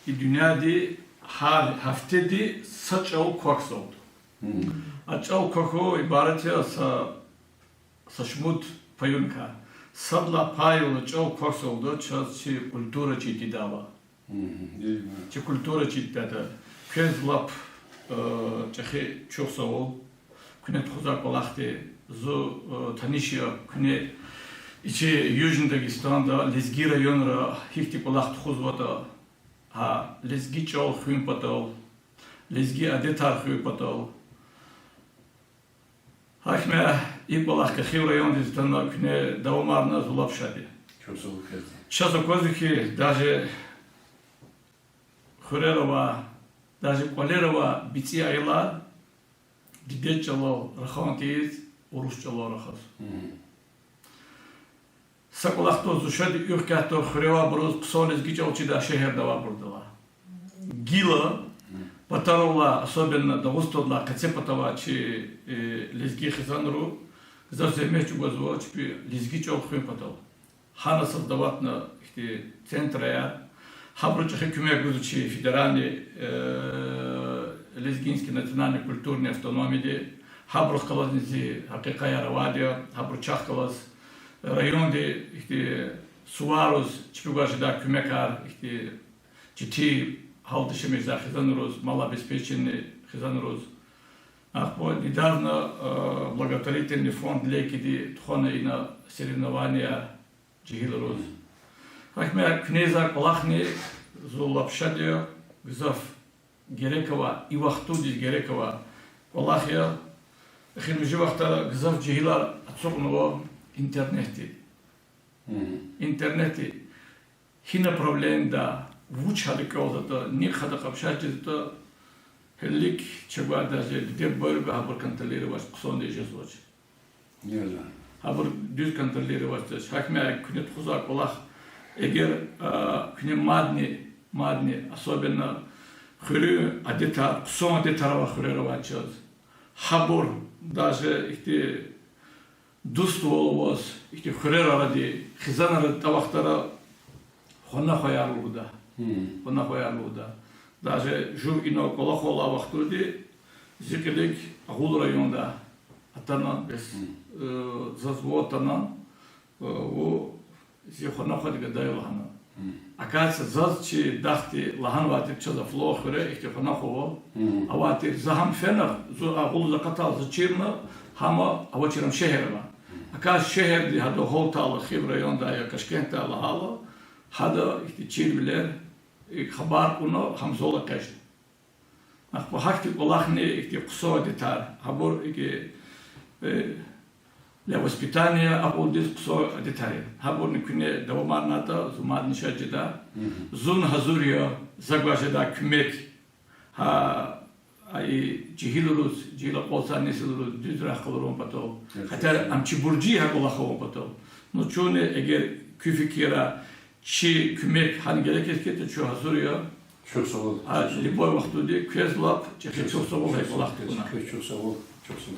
и дуьньяди гьар гьафтеди са чӀал квахьзавалда. А чӀал квахьун ибарат я са, са шумуд паюникай. Сад лагьай паюлай чӀал квахьзавалда чаз чи культура чир тийидайла. Чи культура чир тийидайла. Квез лап, э, чӀехи чухсагъул. Куьне тухузвай кӀвалахди, зун, э, таниш я куьне и чи Южный Дагестанда, лезги районра гьихьтин кӀвалах тухузватӀа, гьа лезги чӀал хуьн патал, лезги адетар хуьн патал. Гьакмя и кӀвалах Кахив райондиз атана, куьне давамарна, зун лап шад я. Чухсагъул квезни. Чаз аквазва хьи, даже хуьрера авай, даже кӀвалера авай бицӀи аялар дидед чӀалал рахан тийиз, урус чӀалал рахазва. Са кӀвалахдал зун шад я, уьхкятда хуьре авайбуруз хъсан лезги чӀал чидай шегьерда авайбурдалай. Гила патаравай, особенно Дагъустандилай къецепатавай чи, э, лезги хизанру гзаф зегьмет чӀугвазва чпи лезги чӀал хуьн патал. Гьана создаватьна ихьтин центраяр, гьабуру чӀехи куьмек гузва чи федеральный, э, лезгинский национальный культурный автономияди, гьабурухъ галазни зи гьакъикъатар авайди я, гьабуру чахъ галаз районди ихьтин сувариз чпивай жедай куьмекар, ихьтин четин гьалда яшамиш жедай хизанриз, малообеспеченный хизанриз. Ахпа недавно, э, благотворительный фонд Лекиди тухвана ина соревнованияр жегьилриз. Гьакмя куьне ийизвай кӀвалахни зун лап шад я, гзаф герек авай, и вахтундиз герек авай кӀвалах я. Эхиримжи вахтара гзаф жегьилар ацукьнава интернетди. Интернетди гьи направленида, вуч гьада кӀелзаватӀа, ни гьада къапшат жезватӀа, гьелелиг чавай даже диде-бубайри гьабур контролировать хъсандиз жезвач. Гьабур дуьз контролировать жезвач. Гьакмя куьне тухузвай кӀвалах, эгер, а, куьне мадни, мадни, особенно хуьруьн адетар, хъсан адетар авай хуьрера авай чаз, гьабур даже ихьтин дуствал аваз, ихьтин хуьрер аради, хизанар аради тавахтара хвана хваяр лугьуда. Хвана хваяр лугьуда. Даже жув инал кӀвалахал алай вахтунди зи кьилик Агъул райондай атана, бес, э, заз ван атана, э, вун зи хвана хвади гада лагьана. Аказ заз чи дахди лагьанвай тир, чаз Афло хуьре ихьтин хвана хва ава. Авай тир, за гьам фена, зун Агъулдиз акъатайла за чирна, гьам авачир, ам шегьер ава. Аказ шегьерди гьадан гьалтайла, Хив райондай я, Ташкентдай лагьайла, гьада ихьтин чирвилер, икӀ хабар кьуна, гьам зал экъечӀна. Ахпа гьахьтин кӀвалахни, ихьтин хъсан адетар, гьабур икӀ, э, Для воспитания акьулдиз хъсан адетар я. Гьабурни куьне давамарнатӀа, зун мадни шад жеда. Зун гьазур я, за гваз жедай куьмек, гьа, и жегьилриз, жегьил акьалтзавай несилриз дуьз рехъ къалурун патал. Гьатта ам чи буржи я гьа кӀвалах авун патал. Ну, чунни эгер куь фикирда чи куьмек гьана герек яз хьайитӀа, чун гьазур я. Чухсагъул. Любой вахтунда квез лап чӀехи чухсагъул гьа кӀвалах тукӀуна. Квез чухсагъул, чухсагъул.